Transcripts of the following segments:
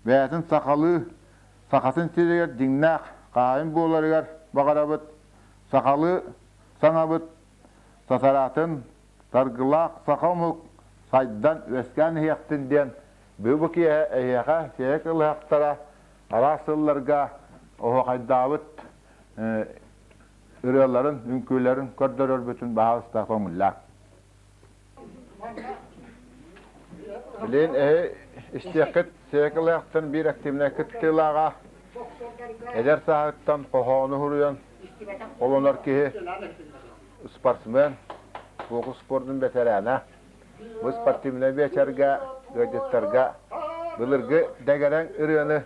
Бэйэтин сахалыы сахатын сиригэр дьиҥнээх хаһаайын буоларыгар баҕарабыт, сахалыы саҥабыт сатараатын саргылаах саха омук сайдан үөскээн иһиэхтин диэн бүгүн киэһэ эһиэхэ сиэк ылыһахтара араас сылларга оһуохайдаабыт ырыаларын, үҥкүүлэрин көрдөрөрбүтүн баһаалыста көҥүллээх. Билигин эһи истиэххит сиэкилээхтэн биир активнай кыттыылааҕа эдэр сааһыттан хоһоону суруйан холонор киһи спортсмен, фокус спордун бэтэрээнэ. Бу спортивнай биэчэргэ, ыалдьыттарга былыргы дэгэрэҥ ырыаны,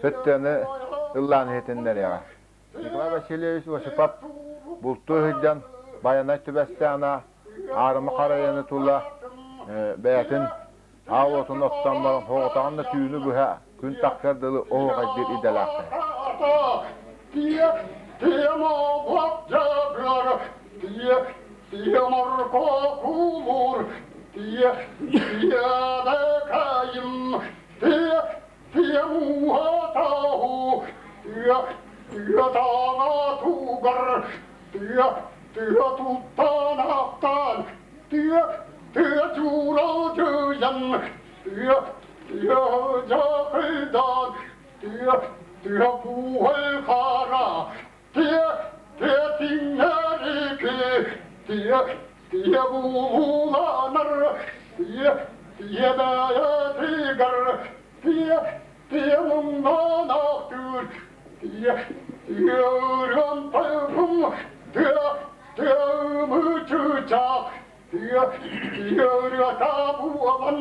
сыттыаны ыллаан иһитиннэриэҕэ. Николай Васильевич Осипов бултуу сылдьан Байанай түбэстэҕинэ аарыма харайаны тула бэйэтин аал уотун оттон баран соҕотоҕун да түүнү быһа күн тахсар дылы оһуохайдыыр идэлээхтэр. Тыа, тыа тааҥа туугар, тыа, тыа туттан ахтан, тыа, тыа чуралдьыйан, тыа, тыа дьахыйдан, тыа, тыа буһай хара, тыа, тыа тиҥнэрики, тыа, тыа булууланар, тыа, тыа бэйэтигэр, тыа, Тыа муҥнаан аахтыыр, тыа, тыа ырыам тайҕым, тыа, тыа ымыы чыычаах, тыа, тыа ырыата буолан,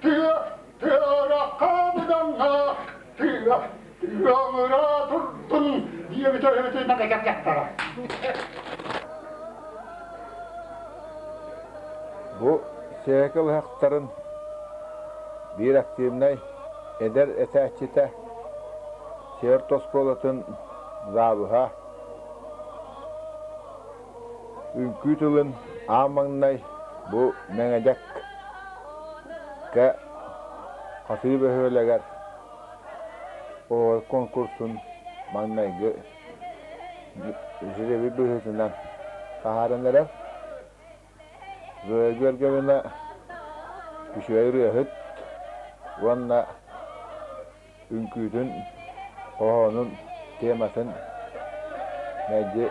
тыа, тыа ырахха быдаҥҥа, тыа, тыа ыҥыра турдун, диэбитэ үһү мэкэчэк дьахтара. Бу сээкэ ыһахтарын биир активнай эдэр этээччитэ Сиэрт оскуолатын завуһа үҥкүү тылын аан маҥнай бу Мэҥэдьэккэ Хатыы бөһүөлэгэр оҕо конкурсун маҥнайгы жребий быһыытынан таһааран эрэр. Зоя Георгиевна үчүгэй ырыаһыт уонна үҥкүүтүн, хоһоонун тематын мэлдьи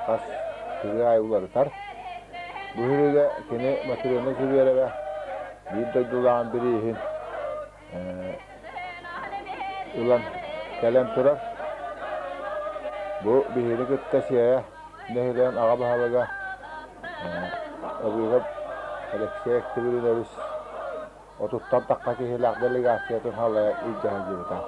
хас сырыы аайы уларытар. Бу сырыыга кини Матрена Сибиэрэбэ биир дойдулааҕын бирииһин ылан кэлэн турар. Бу биһигини кытта Сиэйэ нэһилиэгин аҕа баһылыга Абыйга Алексей Октябринович отуттан тахха киһилээх делегациятын салайа илдьэ сылдьыбыта.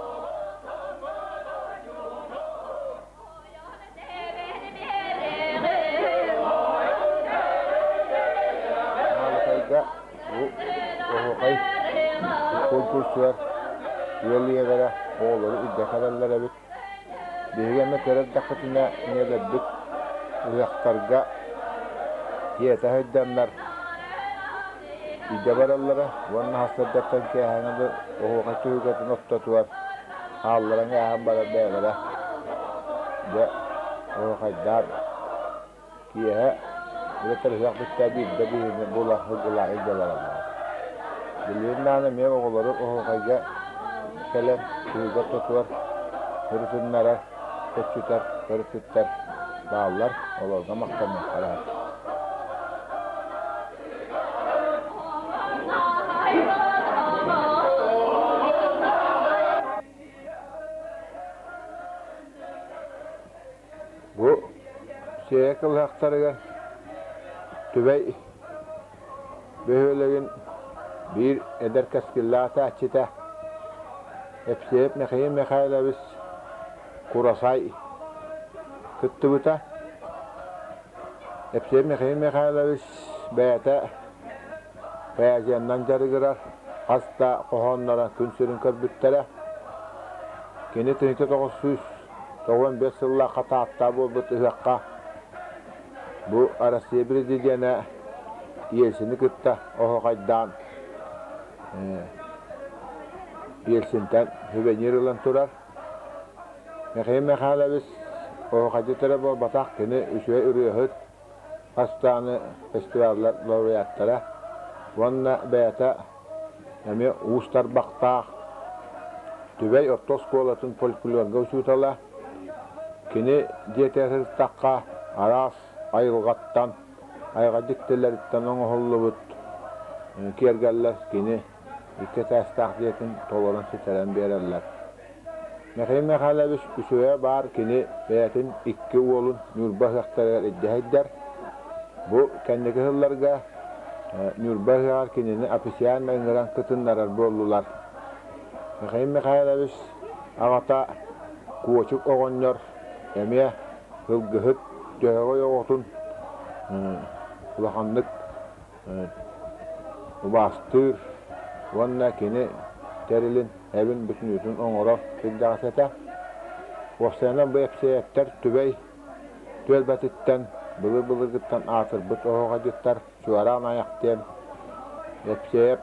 Маалыкайга бу оһуохай конкурсугар ыал ийэлэрэ оҕолору илдьэ кэлэллэр эбит. Биһиги эмэ кыра эрдэхпитинэ ийэлэрбит ыһыахтарга тиэтэ сылдьаннар илдьэ бараллара уонна сарсыардаттан киэһээҥи дылы оһуохай түһүлгэтин ортотугар хаалларан ааһан баран бэйэлэрэ дьэ оһуохайдаан киэһэ эбэтэр ыһыах бүттэ биирдэ биһигини була сылгылаах илдьэ бараллара. Билигин даҕаны эмиэ оҕолору оһуохайга кэлэн түһүлгэ ортотугар ырытыннарар, көччүтэр төрөппүттэр бааллар, олорго махтаныахтара. Бу Сиэйэ кылыһахтарыгар Түбэй бөһүөлэгин биир эдэр кэскиллээх этээччитэ Эпсиэп Михаил Михайлович Курасай кыттыбыта. Эпсиэп Михаил Михайлович бэйэтэ поэзиянан дьарыгырар, хас да хоһоонноро күн сирин көрбүттэрэ. Кини 1995 сыллаахха Таатта буолбут ыһыахха бу Россия президенэ Ельцини кытта оһуохайдаан Ельцинтэн сувенир ылан турар. Михаил Михайлович оһуохайдьыт эрэ буолбатах, кини үчүгэй ырыаһыт, хас даҕаны фестиваллар лауреаттара уонна бэйэтэ эмиэ уус тарбахтаах Түбэй орто оскуолатын фольклорга учуутала. Кини дьиэтигэр сырыттахха араас айылҕаттан, айылҕа дьиктилэриттэн оҥоһуллубут киэргэллэр кини икки этээстээх дьиэтин толорон ситэрэн биэрэллэр. Михаил Михайлович үчүгэйэ баар кини бэйэтин икки уолун Ньурба ыһыахтарыгар илдьэ сылдьар. Бу кэнники сылларга Ньурба ыһыаҕар кинини официально ыҥыран кытыннарар буоллулар. Михаил Михайлович аҕата Куочук оҕонньор эмиэ сылгыһыт Дьөһөгөй оҕотун улаханнык убаастыыр уонна кини тэрилин эбин бүтүннүүтүн оҥорор кырдьаҕас этэ. Уопсайынан бу Эпсиэйэптэр Түбэй түөлбэтиттэн былыр-былыргыттан аатырбыт оһуохайдьыттар Чуораан Айах диэн Эпсиэйэп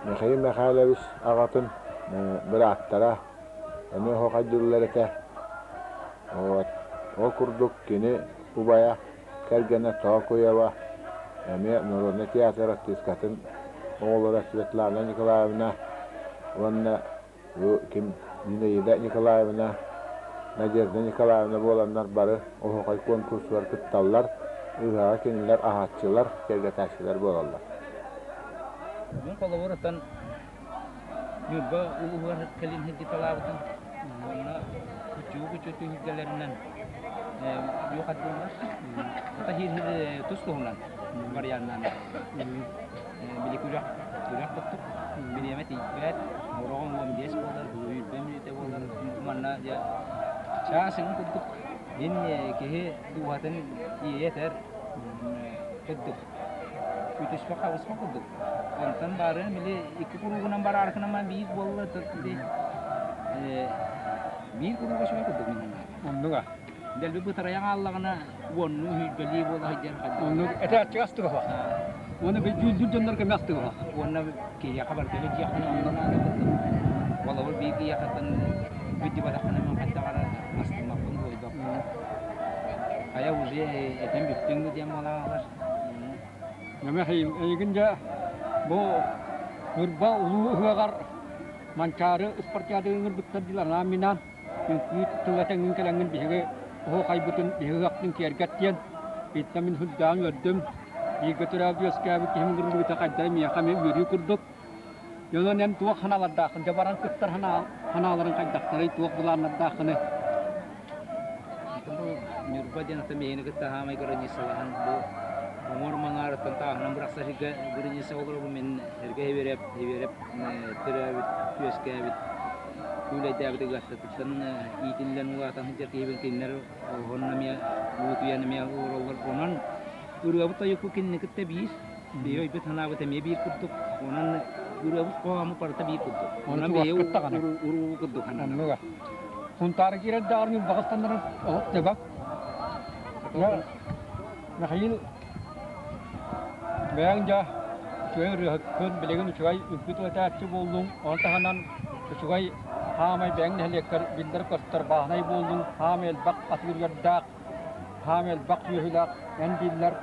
Михаил Михайлович аҕатын бырааттара эмиэ оһуохайдыыллар этэ. Вот. Ол курдук кини убайа кэргэнэ Тоокуева эмиэ народнай театр артыыскатын оҕолоро Светлана Николаевна уонна бу ким Зинаида Николаевна, Надежда Николаевна буоланнар бары оһуохай куонкурсугар кытталлар, ыһыаҕа кинилэр аһааччылар, кэргэтээччилэр буолаллар. Мин холобур, Ньурба улууһугар кэлин сылдьыталаабытым. Онно күчүгү-күчү түһүлгэлэринэн юхардыыллар. Хата хиир тус туһунан варианнаан били күрэх күрэх курдук бириэмэ тиийбэт ороҕун 15 буолар, 20 мүнүүтэ буолар. Манна дьэ чаас ыҥ курдук мин киһи дууһатын иэйэ этэр курдук Үтүспэх-хабыспах курдук. Онтон баарын били икки куруугунан бараарыкынан биир буолла биир курууга үчүгэй курдук мин санаабар. Оннуга. Дэлби бытарайан хааллаҕына уоннуу сүүрбэлии буола сылдьар хайдах. Оннук этээччигэ астыга Уонна дьүүллүүр дьоннорго эмиэ астыга Уонна киһиэхэ барытыгар дьиэххин онно наада курдук. Холобур биир киһиэхэттэн бүддүбэтэххинэ мин хайдах эрэ астыммаппын буойбаппын. Хайа уже этэн бүттүҥ диэн буолаалар. Эйигин дьэ бу Ньурба улуу ыһыаҕар Манчаары ыспартыйаатыгар ыҥырбыттар дииллэр анаан-минаан үҥкүү тыла тэҥҥин кэлэҥҥин биһиги оһуохайбытын биһиги ыһыахпытын киэргэт диэн итиннэ мин сүрдээҕин үөрдүм. Бииргэ төрөөбүт үөскээбит киһим ыҥырыллыбыта хайдах миэхэ эмиэ үөрүү курдук. Дьонон эн туох санаалардааххын, дьэ баран кыттар санааларыҥ хайдахтарый, туох былааннардааххыный? Бу Ньурба диэн ата миһини кытта хаамай границалаһан бу оҥор маҥаарыттан тааһынан бырахсар сиргэ граница олоробун мин эргэ Хибирэп Хибирэп төрөөбүт үөскээбит күүлэйдээбит ыгаттатыттан иитиллэн улаатан сылдьар киһибин кинилэр олоһон эмиэ уутуйан эмиэ олороллор онон ырыабыт тойуку кинини кытта биир биһи өйбүт санаабыт эмиэ биир курдук онон ырыабыт хоһооммут барыта биир курдук онон биһи уруу курдук сананабыт Сунтаары киирэр даҕаны Ньурбаҕастаннарын олох төбөк. Михаил бэйэҥ дьэ үчүгэй ырыаһыккын, билигин үчүгэй үҥкүү тылытааччы буоллуҥ, ону таһынан үчүгэй хаамай бэйэҥ нэһилиэккэр биллэр-көстөр бааһынай буоллуҥ, хаамай элбэх атыырыардаах, хаамай элбэх сүөһүлээх эн дииллэр,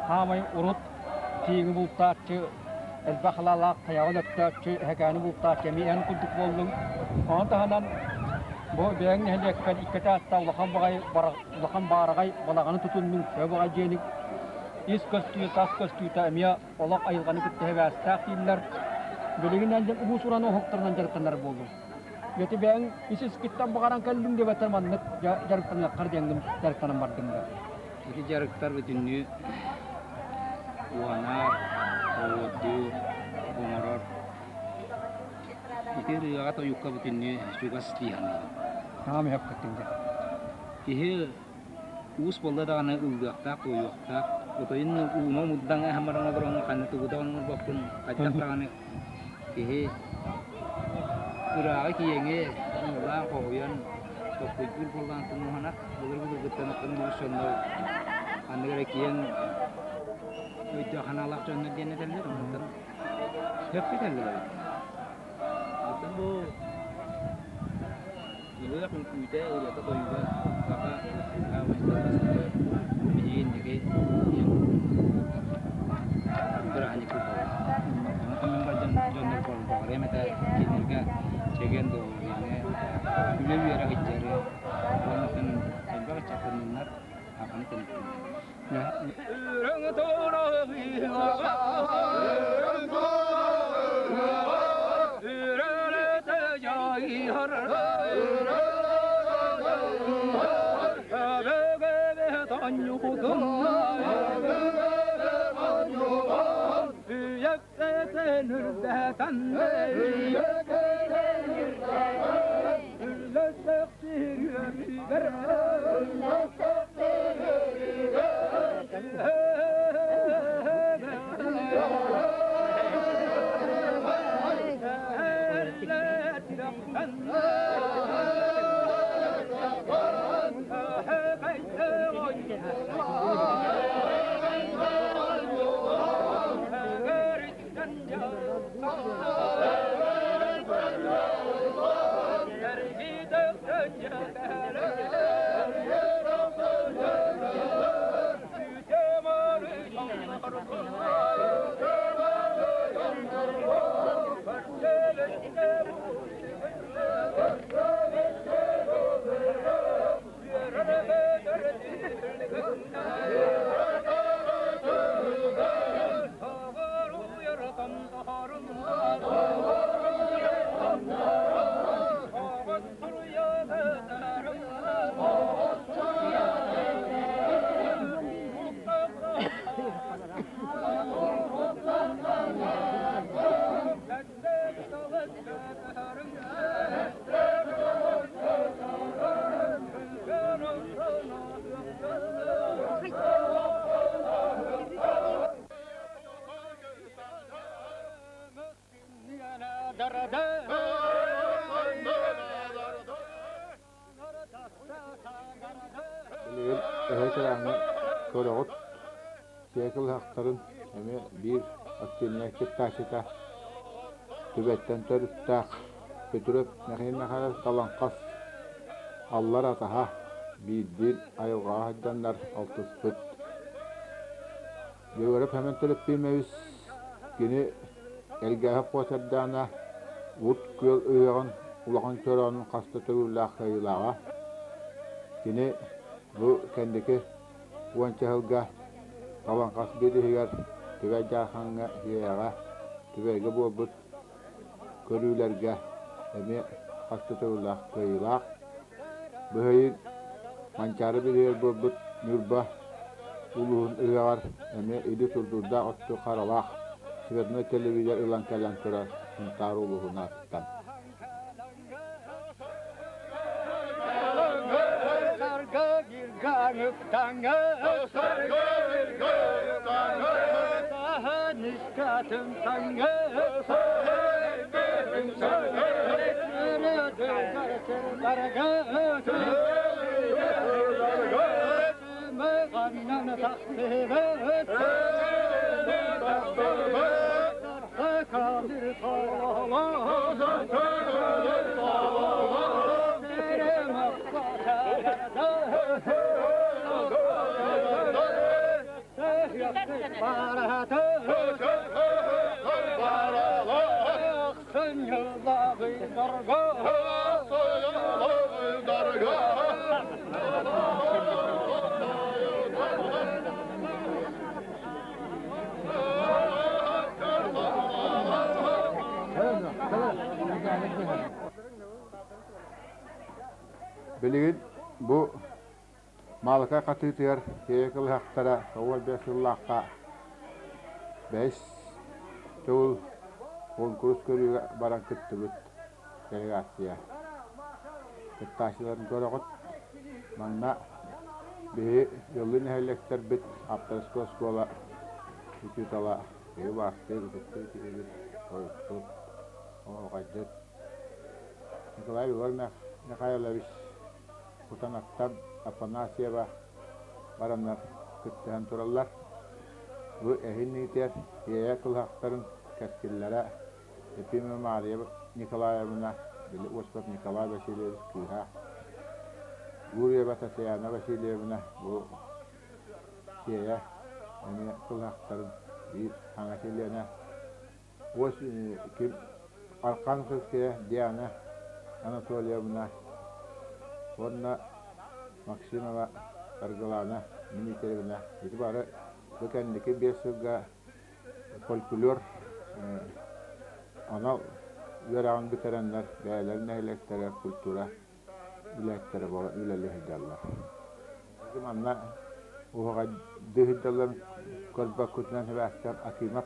хаамай урут тииҥи бултааччы, элбэх халаалаах тайаҕы өлөртөөччү, эһэкээни бултааччы эмиэ эн курдук буоллуҥ. Ону таһынан бу бэйэҥ нэһилиэккэр икки этээстээх улахан баҕайы улахан баараҕай балаҕаны тутуннуҥ, төһө баҕайы дьиэни ис көстүү, тас көстүүтэ эмиэ олох айылҕаны кытта сибээстээх дииллэр. Билигин эн уус-уран оһохторунан дьарыктанар буоллуҥ. Ити бэйэҥ ис-искиттэн баҕаран кэллиҥ диэбэттэр маннык дьарыктаныаххар диэҥҥин дьарыктанан бардыҥ да. Ити дьарыктар бүтүннүү уһанар, оҕуордуур, оҥорор. Ити ырыаҕа тойукка бүтүннүү чугас дии саныыбын. Аҕам өһөккүттүҥ дьэ. Киһи уус буолла даҕаны ыллыахтаах, туойуохтаах. Отойун уума муддаҥ аһамаран олорон ханна тугу даҕаны оҥорбоппун, хайдах даҕаны киһи ырааҕы киэҥи ыллаан хоһуйан толкуйдуур буоллаан тумуһанар былыр-былыргыттан оттон үгүс дьоннор ханнык эрэ киэҥ өйдөөх санаалаах дьоннор диэн этэллэр онтон. Сөпкө кэллилэр эбит. Оттон бу ыһыах үҥкүүтэ, ырыата-тойуга саха хаамыйтан бастакы биһиги инники диэн бырааһынньыкпыт буолар. Онтон мин бар дьон дьоннорбор баҕарыам этэ кинилэргэ чэгиэн доруобуйаны, үлэ-үөрэх илдьэри уонна элбэх ыччаттанныннар саханы тэниппиннэр. Билигин эһэ кырааҥҥа көрөҕүт, сиэ кылыһахтарын эмиэ биир активнай кыттааччыта Түбэттэн төрүттээх Петров Михаил Михайлович Талаҥхас аллар атаһа биирдиин айылҕаҕа сылдьаннар алтыспыт. Егоров Хэмэн Төлөппүөмэбис кини Элгээһи Куосардаана Ут күөл ыһыаҕын улахан чороонун хаста төгүллээх кыайыылааҕа. Кини бу кэнники уонча сылга Талаҥхас бирииһигэр Түбэй Дьаархаҥҥа Иэйэҕэ Түбэйгэ буолбут көрүүлэргэ эмиэ хаста төгүллээх кыайыылаах. Быһыйын Манчаары бирииһигэр буолбут Ньурба улууһун ыһыаҕар эмиэ илии сурдурдаах өттү харалаах цветной телевизор ылан кэлэн турар Сунтаар улууһун аатыттан. Билигин бу Маалыкай хатыытыгар киэйэ кылыһахтара тоҕус биэс сыллаахха бэһис төгүл куонкурус көрүүгэ баран кыттыбыт делегация кыттааччыларын көрөҕүт. Манна биһи ыаллыы нэһилиэктэрбит ааптарыскай оскуола учуутала киһи убаастыыр, ытыктыыр киһибит, тойуксут, оһуохайдьыт Николай Егор Михайлович Кутанаттан Афанасьева бараннар кыттыһан тураллар. Бу эһин ыытыар иэйэ кылыһахтарын кэскиллэрэ Ефимова Мария Николаевна, били Осипов Николай Васильевич кыыһа, Гурьева Татьяна Васильевна бу Сиэйэ эмиэ кылыһахтарын биир саҥа чилиэнэ, ким Архангельская Диана Анатольевна уонна Максимова Саргылана Дмитриевна ити бары бу кэнники 5 сылга фольклор анал үөрэҕин бүтэрэннэр бэйэлэрин нэһилиэктэрэ культура үлэһиттэрэ буолан үлэлии сылдьаллар. Манна уһаҕайдыы сылдьалларын көрбөккүтүнэн сибээстээн Акимов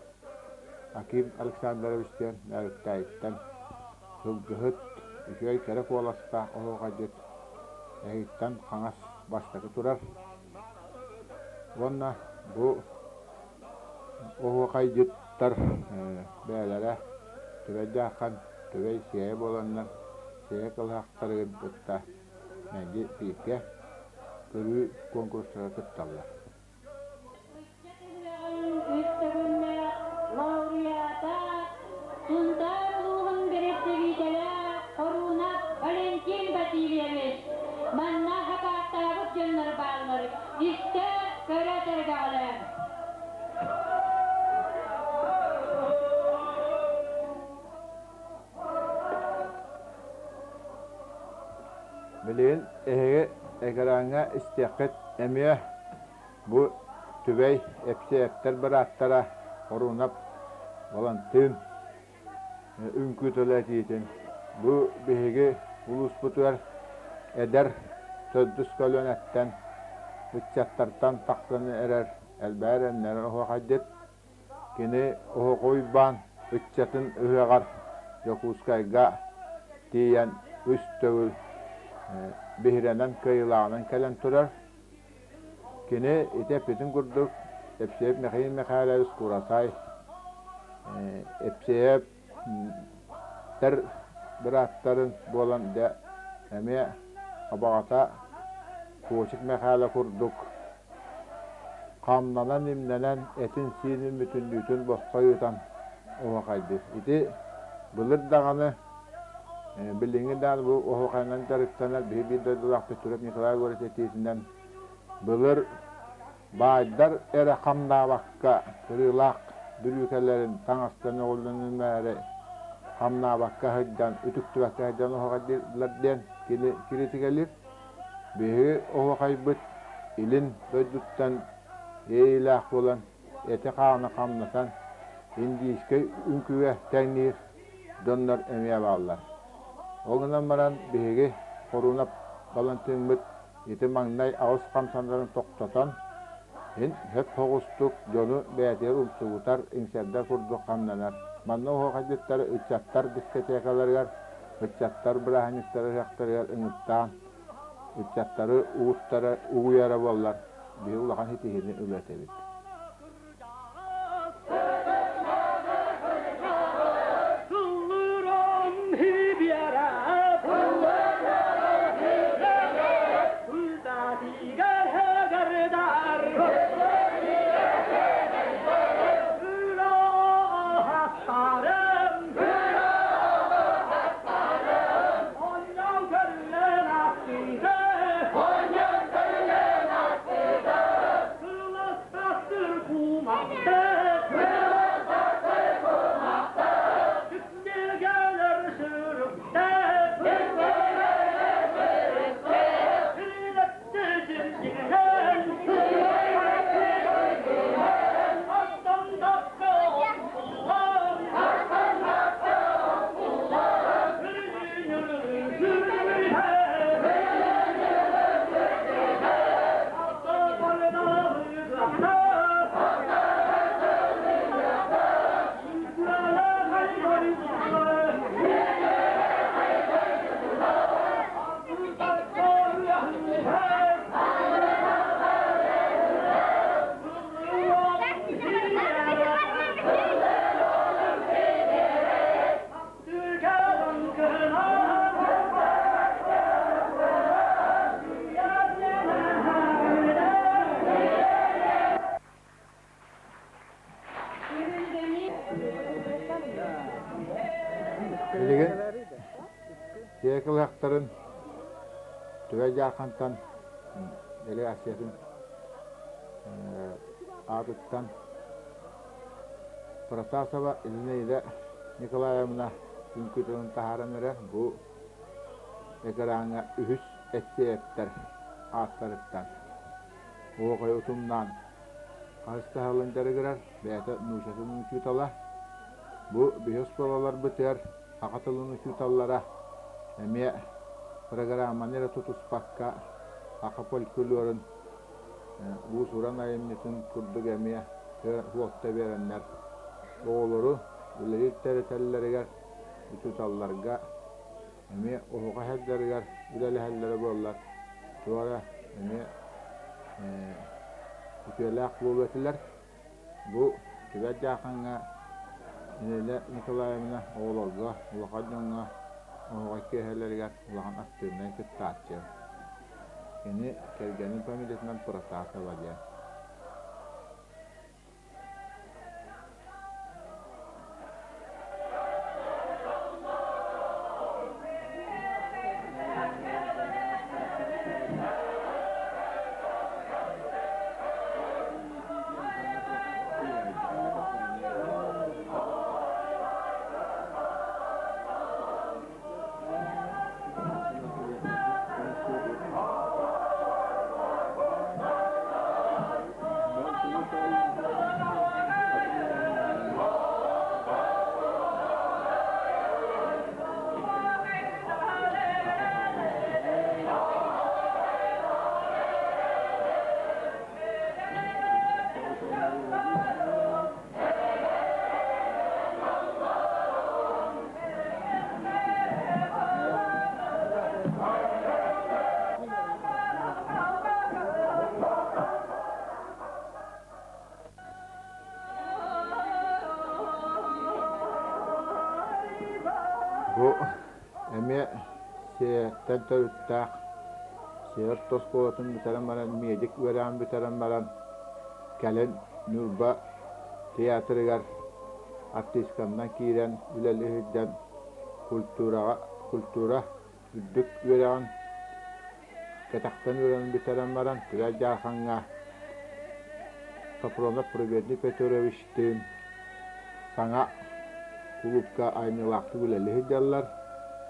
Аким Александрович диэн Нөөрүктээйиттэн сылгыһыт, үчүгэй кэрэ куоластаах оһуохайдьыт эһиттэн хаҥас бастакы турар. Уонна бу оһуохайдьыттар бэйэлэрэ Түбэй Дьааххан, Түбэй Сиэйэ буоланнар Сиэйэ кылыһахтарыгын кытта мэлдьи бииргэ көрүү куонкурустарга кытталлар. Ыччат ыһыаҕын үс төгүллээх лауреата, Сунтаар улууһун бэрэстэбиитэлэ Хорунов Валентин Васильевич манна хакааттаабыт дьоннор бааллар, истэ көрө сэргэҕэлээҥ. Билигин эһиги экраҥҥа истиэххит эмиэ бу Түбэй Эпсиэптэр бырааттара Хорунап Балантыын үҥкүү тыла этиитин бу биһиги улууспутугар эдэр төрдүс көлүөнэттэн ыччаттартан тахсан эрэр элбэҕи эрэннэрэр оһуохайдьыт. Кини Оһоҕо Уйбаан ыччатын ыһыаҕар Дьокуускайга тиийэн үс төгүл биһирэнэн кыайыылааҕынан кэлэн турар. Кини ити эппитин курдук Эпсиэп Михаил Михайлович Курасай Эпсиэп тэр бырааттарын буолан дьэ эмиэ абаҕата Куочук Мэхээлэ курдук хамнанан-имнэнэн этин-сиинин бүтүннүүтүн босхо ыытан оһуохайдыыр. Ити былыр даҕаны билиҥҥи даҕаны бу оһуохайынан дьарыктанар биһи биир дойдулаах Петров Николай Егорович этиитинэн былыр баайдар эрэ хамнаабакка кырыылаах бүрүүкэлэрин таҥастарын өҕүллэнинээри хамнаабакка сылдьан үтүктүбэккэ сылдьан оһуохайдыыллар диэн кини киритикэлиир. Биһиги оһуохайбыт илин дойдуттан иэйиилээх буолан эти-хааны хамнатан индийскэй үҥкүүгэ тэҥниир дьоннор эмиэ бааллар. Ол гынан баран биһиги Хоруунап Балантыыммыт ити маҥнай аҕыс хамсанарын тохтотон, ин сөп соҕустук дьону бэйэтигэр умсугутар, иҥсэрдэр курдук хамнанар. Манна оһуохайдьыттары ыччаттар дискотекаларыгар, ыччаттар бырааһынньыктары ыһыахтарыгар ыҥыртаан, ыччаттары угуттара угуйара буоллар, биһи улахан ситиһиини ылыа этибит. Билигин Сиэкилэхтэрин Түбэй Дьаархантан делегациятын аатыттан Протасова Зинаида Николаевна үҥкүүтүн таһааран эрэр. Бу экраҥҥа үһүс эссиэптэр ааттарыттан оһуохай утумнаан хаһыс да сылын дьарыгырар, бэйэтэ нуучатын учуутала. Бу биһи оскуолаларбытыгар саха тылын учууталлара эмиэ программаны эрэ тутуспакка саха фольклорун уус-уран айымньытын курдук эмиэ суолта биэрэннэр оҕолору үлэлиир тэрилтэлэригэр учууталларга эмиэ оһоҕо иһэллэригэр үлэлэһэллэрэ буоллар туора эмиэ үтүөлээх буолуо этилэр. Бу Түбэт Дьаахаҥҥа Нелля Николаевна оҕолорго, улахан дьоҥҥо оһоҕой киэһэлэригэр улахан актыыбынай кыттааччы. Кини кэргэнин фамилиятынан Протасова диэн. Бу эмиэ Сиэйэттэн төрүттээх Сиэр оскуолатын бүтэрэн баран, медик үөрэҕин бүтэрэн баран, кэлин Ньурба театрыгар артистканнан киирэн үлэлии сылдьан культураҕа культура үрдүк үөрэҕин кэтэхтэн үөрэнэн бүтэрэн баран Түбэй Дьаархаҥҥа Софронов Прибедный Петровичтыын саҥа кулуупка айымньылаахтык үлэлии сылдьаллар.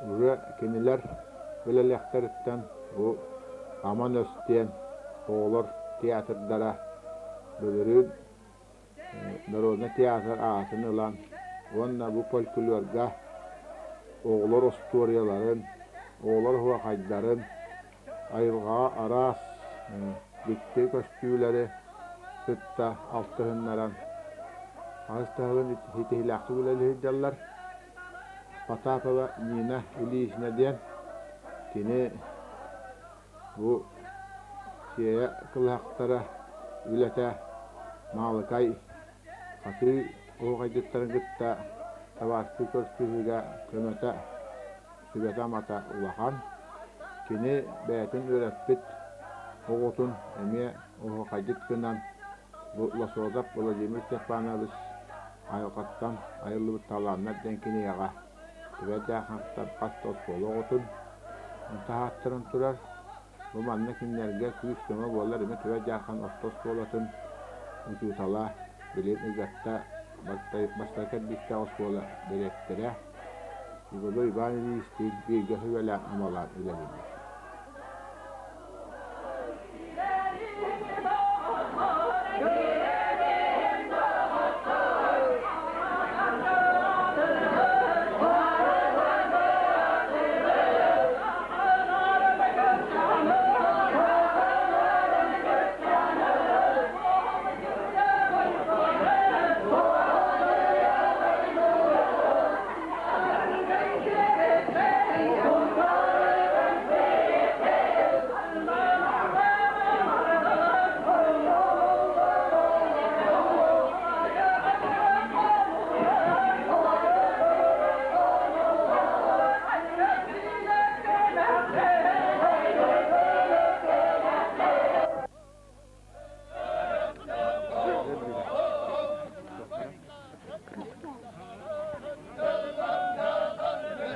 Уже кинилэр үлэлиэхтэриттэн бу Аман өс диэн оҕолор театрдара былырыын Народнай театр аатын ылан уонна бу фольклорга оҕолор остуоруйаларын, оҕолор оһуохайдарын, айылҕаҕа араас дьикти көстүүлэри кытта алтыһыннаран хаһыс да сылын ситиһиилээхтик үлэлии сылдьаллар. Потапова Нина Ильинична диэн кини Бу Сиэйэ кылыһахтара үлэтэ Маалыкай хатыы оһуохайдьыттарын кытта табаарыстыы көрсүһүүгэ көмөтө, сүбэтэ-амата улахан. Кини бэйэтин үөрэппит оҕотун эмиэ оһуохайдьыт гынан бу Лосозов Владимир Степанович айылҕаттан айыллыбыт талааннар диэн кинигэҕэ Түбэ-Дьаахантан хас да оскуола оҕотун таһааттаран турар. Бу манна кинилэргэ күүс-көмө буолар эмиэ Түбэ-Дьаахан орто оскуолатын учуутала, билигин Ыгатта бастакы кэрдиистээх оскуола дириэктэрэ Егор Иван Ильичтиин бииргэ сүбэлээн-амалаан үлэлииллэр.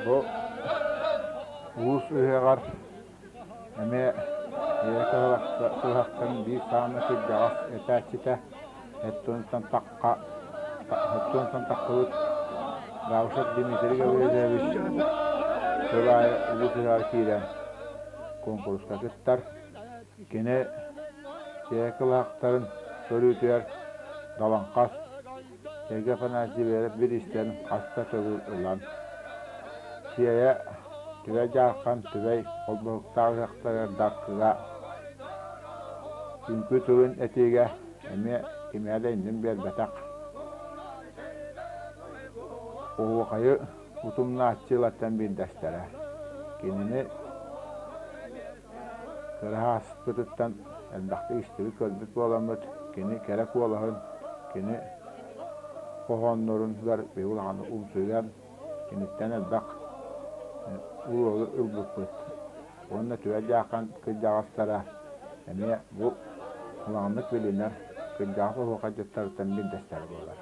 Бу улуус ыһыаҕар эмиэ ийэ кыһахтан биир саамай кырдьаҕас этээччитэ Эттуонтан тахха Эттуонтан таххыбыт Гавшев Дмитрий Гаврильевич сыл аайы улуус ыһыаҕар киирэн куонкуруска кыттар. Кини сиэ кылаахтарын көрүүтүгэр Далаҥхас Сергей Афанасьевич бириистэн хаста төгүл ылан, Сиэйэ Түбэй Дьаархан Түбэй холбоһуктаах ыһыахтарыгар Даркыга үҥкүү тылын этиигэ эмиэ кимиэхэ да иннин биэрбэтэх. Оһуохайы утумнааччылартан биирдэстэрэ. Кинини Кыраһааспытыттан элбэхтик истибит-көрбүт буоламмыт, кини кэрэ куолаһын, кини хоһоонноругар биһиги улаханнык умсугуйан, киниттэн элбэх уруогу ылбыппыт. Уонна Түбэй Дьаакан кырдьаҕастара эмиэ бу улаханнык билинэр кырдьаҕас оһуохайдьыттарыттан биирдэстэрэ буолар.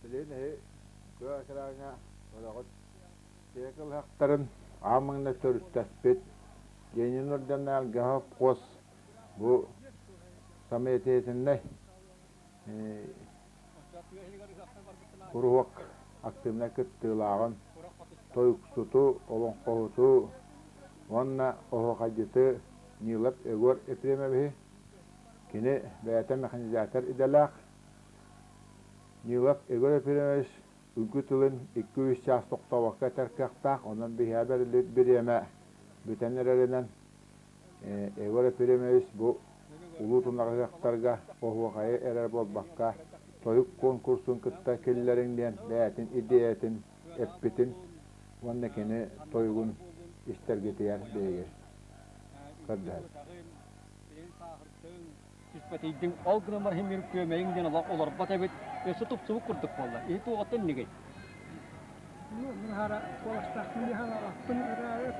Билигин эһи кыа экраҥҥа көрөҕүт Кылыһахтарын аан маҥнай төрүттэспит Ленин орденаалга хос бу самостоятельнай куруһуок активнай кыттыылааҕын, тойуксуту, олоҥхоһуту уонна оһуохайдьыты Нилов Егор Ефремовиһы, кини бэйэтэ механизатор идэлээх. Нилов Егор Ефремович Үҥкүү тылын икки-үс чаас тохтообокко этэр кыахтаах, онон биһиэхэ бэриллибит бириэмэ бүтэн эрэринэн Егор Ефремович бу улуу тунах ыһыахтарга оһуохайы эрэр буолбакка, тойук куонкурсун кытта киллэриҥ диэн бэйэтин идиэйэтин эппитин уонна кини тойугун истэргитигэр биһиги көрдөһөбүт. Түспэтийдиҥ, ол гынан баран иһин күөмэйиҥ диэн олох олорбот эбит, өссө тупсубут курдук буолла. Иһи туоҕуттан иннигий? Мин куоластаахпын дии санаабаппын эрээри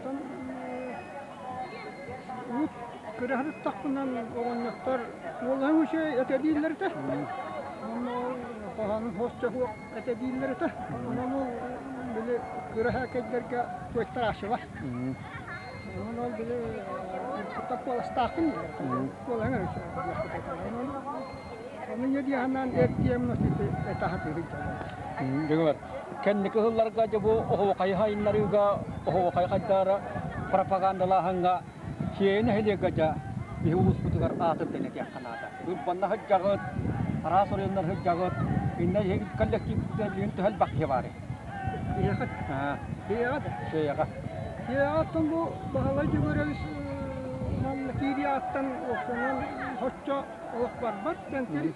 урут кыраһырыттахпынан оҕонньоттор уоллаһын үчүгэй этэ дииллэр этэ. Онно хоһоонун хос-чоһуох этэ дииллэр этэ. Онон ол били кыраһаакайдарга туойтарааччылар. Онон ол били кытта куоластаахпын куолаһын эрэ үчүгэй. Ону не диэханнаан эрдиэм этаһатыырын Дьиҥэр, кэнники сылларга дьэ бу оһуохайы сайыннарыыга, оһуохай хайдаара пропагандалааһыҥҥа Сиэйэ нэһилиэгэ дьэ биһи улууспутугар аатырдан этиэххэ наада. Урбанна сылдьаҕыт, араас оройуоннар сылдьаҕыт, иннэ коллективтар билигин төһө элбэх киһи баарый? Биһиэхэ Биһиэхэ Сиэйэҕэ. Сиэйэҕэ оттон бу Баһылай Дьөгүөрэбис манна киириэҕиттэн уопсайынан соччо олох барбат. Кэнтин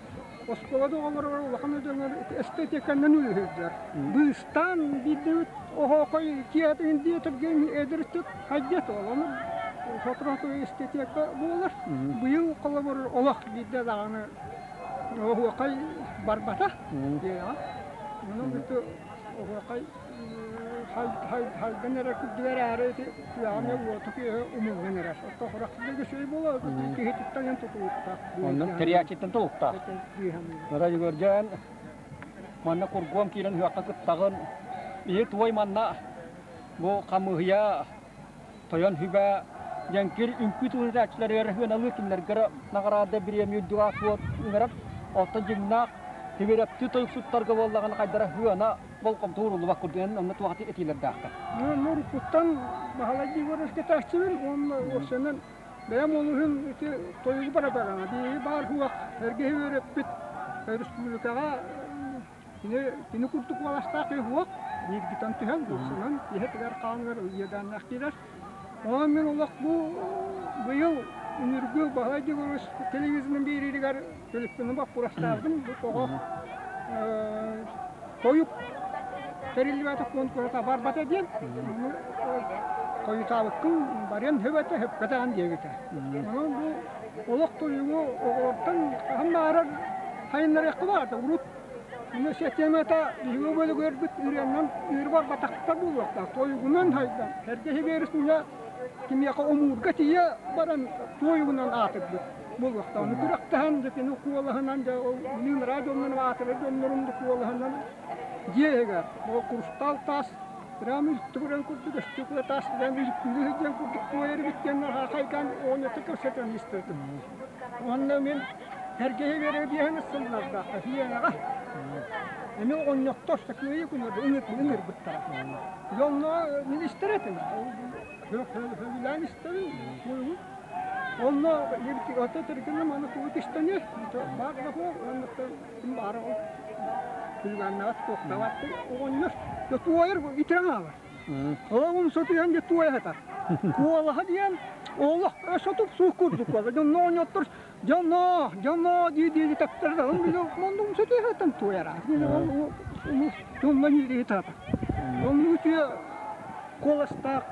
оскуола да оҕолоругар улахан өдөҥөр эстетиканан үлүһүйдэр. Быыстаан биирдэбит оһоокой киэһэтин диэтэргин эдэртик хайдет ол. Ону сотору эстетика буолар. Быйыл холобур олох биирдэ даҕаны оһуокай барбата. Онон ити оһуокай хайдан эрэ курдук эрээри ити күөҕэ уоту киэһэ умуллан эрэр. Оттон хорохтуга үчүгэй буолар киһититтэн тутулуктаах. Оннук тэрийээччиттэн тутулуктаах. Нара Егордьан манна кургуом киирэн ыһыахха кыттаҕын. Иһи туой манна бу хамыыһыйа тойон хүбэ Дьэҥкир үҥкүү тылытааччыларыгар сыаналыыр кинилэргэ наҕараада бириэмийэ үрдүк аат ыҥырар. Оттон дьиҥнээх Тимирэптии тойуксуттарга буоллаҕына хайдара сыана болҕомто ууруллубат курдук эн онно туох этиилэрдээххин? Уруккуттан Баһылай Егорович кэтээччибин уонна уопсайынан бэйэм олуһун ити тойугу бара-барана биһиги баар суох эргэһи үөрэппит республикаҕа кини кини курдук уоластаах киһи суох бииргитэн түһэн уопсайынан иһэ-тигэр хааныгар иэдээннээх киирэр. Онон мин олох бу быйыл үнүргү Баһылай Егорович телевизорын биэриитигэр Төлөппүнү боппуруостаабытым бу тоҕо тойук тэриллибэтэх куонкуруса барбата диэн хойутаабыккын барыан сөп этэ сөпкөтөөн диэбитэ. Онон бу олох тойугу оҕолортон хаһан баҕарар сайыннарыахха баарда. Урут системата биһиги бөлүгүөрбүт ырыаннан ыыр барбатахтар буолуохтаах. Тойугунан хайдан эргэ хибиэрис кимиэхэ омуурга тиийэ баран туойугунан аатырбыт. буолуохтаах. Ону күрэхтэһэн, дьэ кини куолаһынан, дьэ ол Ленинград дьоннорун аатырар дьоннорун да куолаһынан дьиэ иһигэр ол курустаал таас прямо үлтүгүрэн курдук өстүкүлэ таас прямо үлкүлүү сылдьан курдук туойар эбит диэн хайган оҕонньотто кэпсэтэн истэртим. Уонна мин Сэргэһи үөрэ биэһин сыллардаахха Сиэрэҕэ эмиэ оҕонньоттор сакыайы күнү ыҥырбыттара. Дьонно мин истэр этим. Сөбүлээн истэбин. Онно ото түргэнэ маны тугу кистэнэ баар да суох уонна ким баара ол күлүгээннэҕэ туохтаабат оҕонньор дьэ туойар итирэн хаалар. Оҕом сотуйан дьэ туойа сытар. Куолаһа диэн олох сотуп суох курдук буолар. Дьонно оҕонньоттор дьонно дьонно дии дии тэптэр да били оннук сотуйа сытан туойар. Дьонно ньири таата. Оннук үтүө куоластаах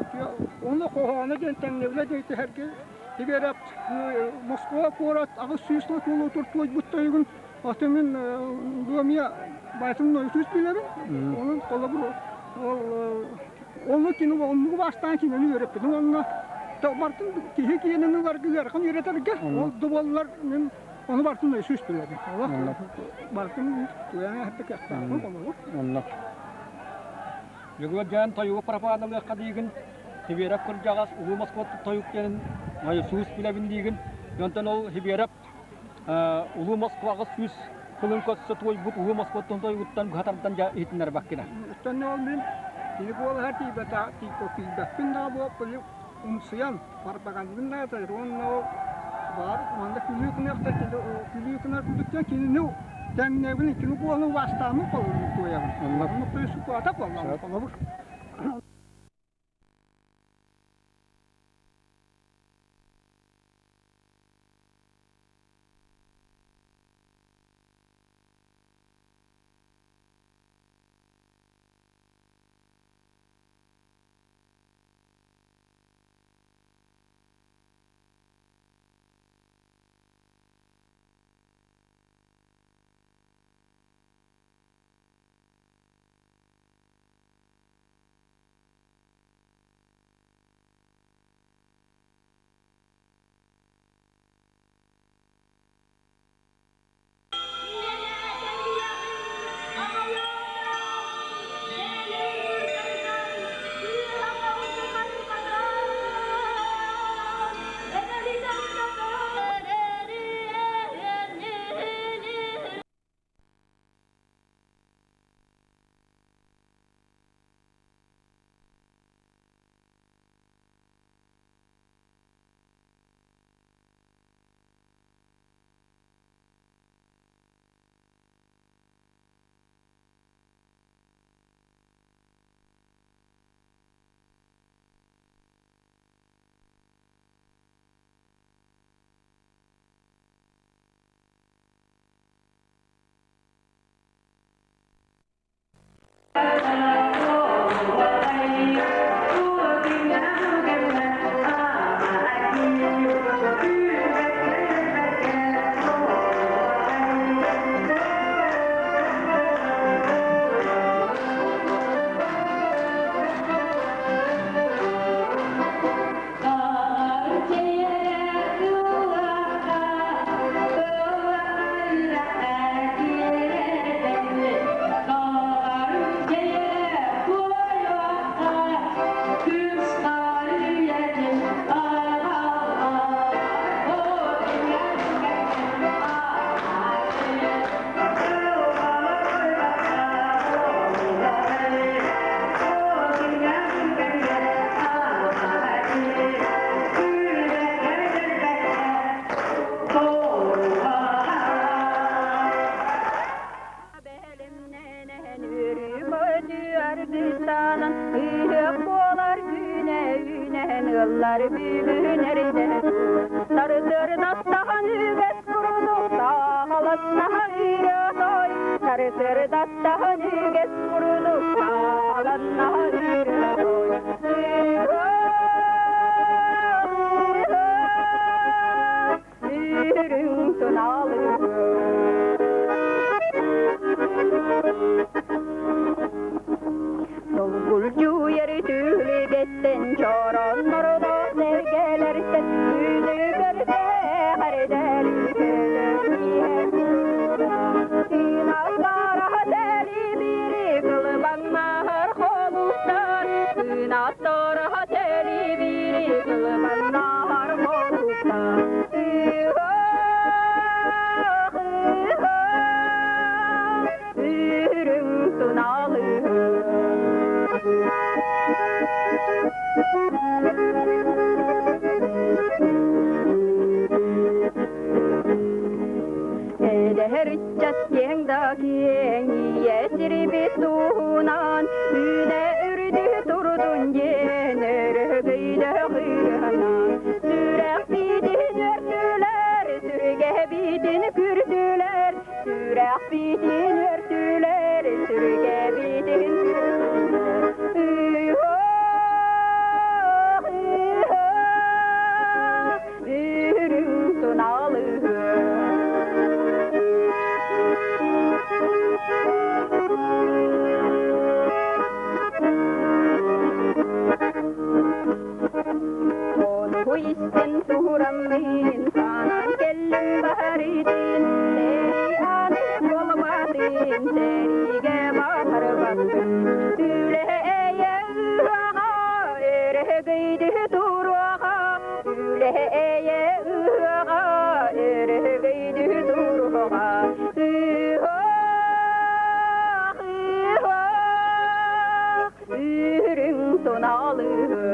онно хоһооно диэн тэҥнэбилэ диэн түһэргэ Тибиэрэп Москва куорат 800 сыл туолуутур туойбут тойугун аты мин Дуомия баайтын нойсуус билэбин. Онон холобур ол онну кини оннугу бастаан кинини үөрэппитим онно бартын киһи киэнин ыларга ыарахан үөрэтэргэ ол да буоллар мин ону бартын нойсуус билэбин. Олох бартын туйаҥа хатта кыахтаахпын холобур. Онно. Дьөгүөрдьээн тойугу пропаналыахха диигин, Сибиэрэп кырдьаҕас Улуу Москва тойук диэнин сүүс билэбин диигин. Онтон ол Сибиэрэп Улуу Москваҕа сүүс сылын көрсө туойбут Улуу Москваттан тойугуттан быһа тардан дьэ иһитиннэрбэккинэ. Оттон ол мин кини буолаһар тиийбэтэх тиийбэппин да буо умсуйан барбаганныбын да уонна ол баар манна күлүү гыныахтар күлүү гынар курдук кинини тэҥнэбин кини буолан убаастааммын холобур туойабын. Оннук сукуата буолла холобур. Сырдаттаһын үгэс курдук сааланнаһын Үрүҥ туналыгы Долгулдьуйар түлүгэттэн чороннордо сэргэлэртэн күнү көрсө Эдэр ыччат киэҥ да киэҥ ийэ сирбит туһунан үүнэ үрдү турдун диэн өрөгөйдөөх ырыанан сүрэх биитин өртүлэр сүргэ биитин күртүлэр сүрэх биитин өртүлэр сүргэ биитин Үрүҥ туналыһы Ону истэн тураммын санаан кэллим баһарытын сэрии аны буолбатын сэриигэ баһарбатын үлэ-эйэ ыһыаҕа өрөгөйдү туруоҕа үлэ-эйэ ыһыаҕа өрөгөйдү туруоҕа ыһыах ыһыах үрүҥ туналыһы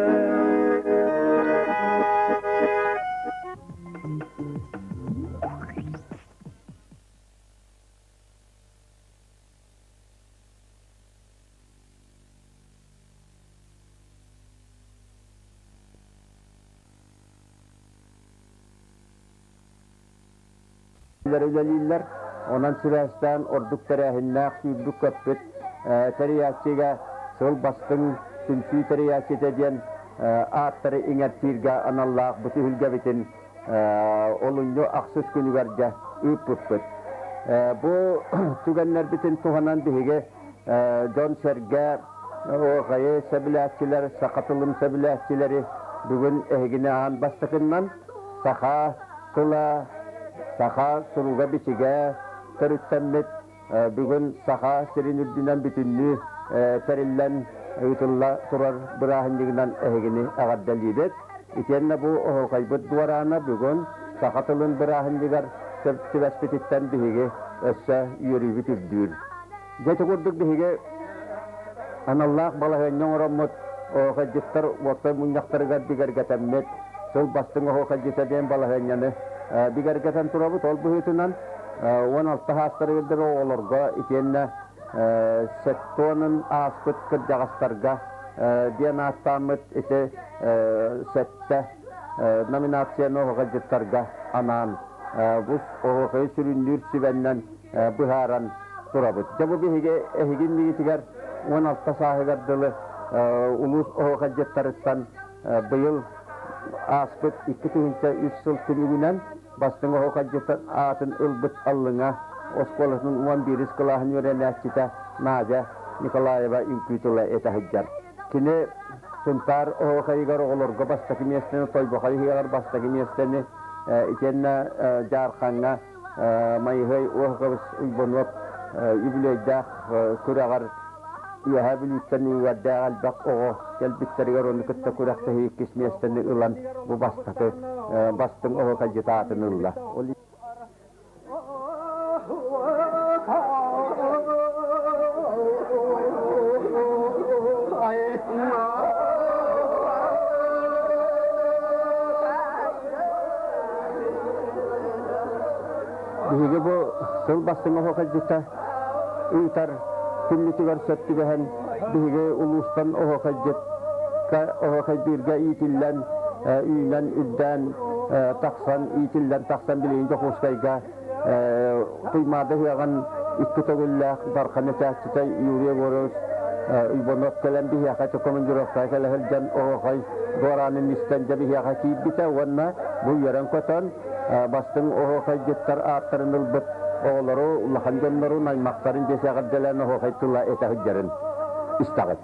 Үлэлииллэр. Онон сибээстээн ордук тэрээһиннээх сүүрбүт-көппүт тэрийээччигэ сыл бастыҥ түмсүү тэрийээччитэ диэн ааттары иҥэртииргэ аналлаах бу түһүлгэбитин олунньу ахсыс күнүгэр дьэ ыыппыппыт. Бу түгэннэрбитин туһанан биһиги дьон-сэргэ оһуохайы сөбүлээччилэр, саха тылын сөбүлээччилэри бүгүн эһигини аан бастакыннан саха тыла, саха суруга-бичигэ төрүттэммит бүгүн Саха сирин үрдүнэн бүтүннүү тэриллэн ыытылла турар бырааһынньыгынан эһигини эҕэрдэлиибит. Итиэннэ бу оһуохайбыт дуораана бүгүн саха тылын бырааһынньыгар сөп түбэспититтэн биһиги өссө үөрүүбүт үрдүүр. Дьэ ити курдук биһиги аналлаах балаһыанньа оҥороммут оһуохайдьыттар уопсай мунньахтарыгар бигэргэтэммит сыл бастыҥ оһуохайдьыта диэн балаһыанньаны бигэргэтэн турабыт. Ол быһыытынан 16 саастарыгар оҕолорго итиэннэ сеттонун ааспыт кырдьаҕастарга диэн ааттааммыт ити сэттэ номинацияны оһуохайдьыттарга анаан бу оһуохайы сүрүннүүр сүбэннэн быһааран турабыт. Дьэ бу биһиги эһиги иннигитигэр 16 сааһыгар дылы улуус оһуохайдьыттарыттан быйыл ааспыт 2003 сыл түмүгүнэн бастыҥ оһуохайдьыт аатын ылбыт Аллыҥа оскуолатын 11 кылааһын үөрэнээччитэ Надя Николаева үҥкүү тыла этэ сылдьар. Кини Сунтаар оһуохайыгар оҕолорго бастакы миэстэни, Тойбохой ыһыаҕар бастакы миэстэни, итиэннэ Дьаархаҥҥа Майыһыай Уоһукабыс Уйбануоп үбүлүөйдээх күрэҕэр Үөһээ Бүлүүттэн үҥүөрдээх элбэх оҕо кэлбиттэригэр ону кытта күрэхтэһии иккис миэстэни ылан бу бастакы бастыҥ оһуокайдьыт аатын ылла. Биһиги бу сыл бастыҥ оһуокайдьыта ыытар күммүтүгэр сөп түбэһэн биһиги улуустан оһуокайдьыкка оһуокайдыырга иитиллэн үүнэн үрдээн тахсан иитиллэн тахсан билигин Дьокуускайга Туймаада ыһыаҕын Икки төгүллээх Дархан этээччитэ Юрий Егорович Иванов кэлэн биһиэхэ командировкаҕа кэлэ сылдьан оһуохай дуораанын истэн дьэ биһиэхэ киирбитэ уонна бу үөрэн-көтөн бастыҥ оһуохайдьыттар ааттарын ылбыт оҕолору, улахан дьоннорун, аймахтарын дьиэ эҕэрдэлээн оһуохай тыла этэ сылдьарын истэҕит.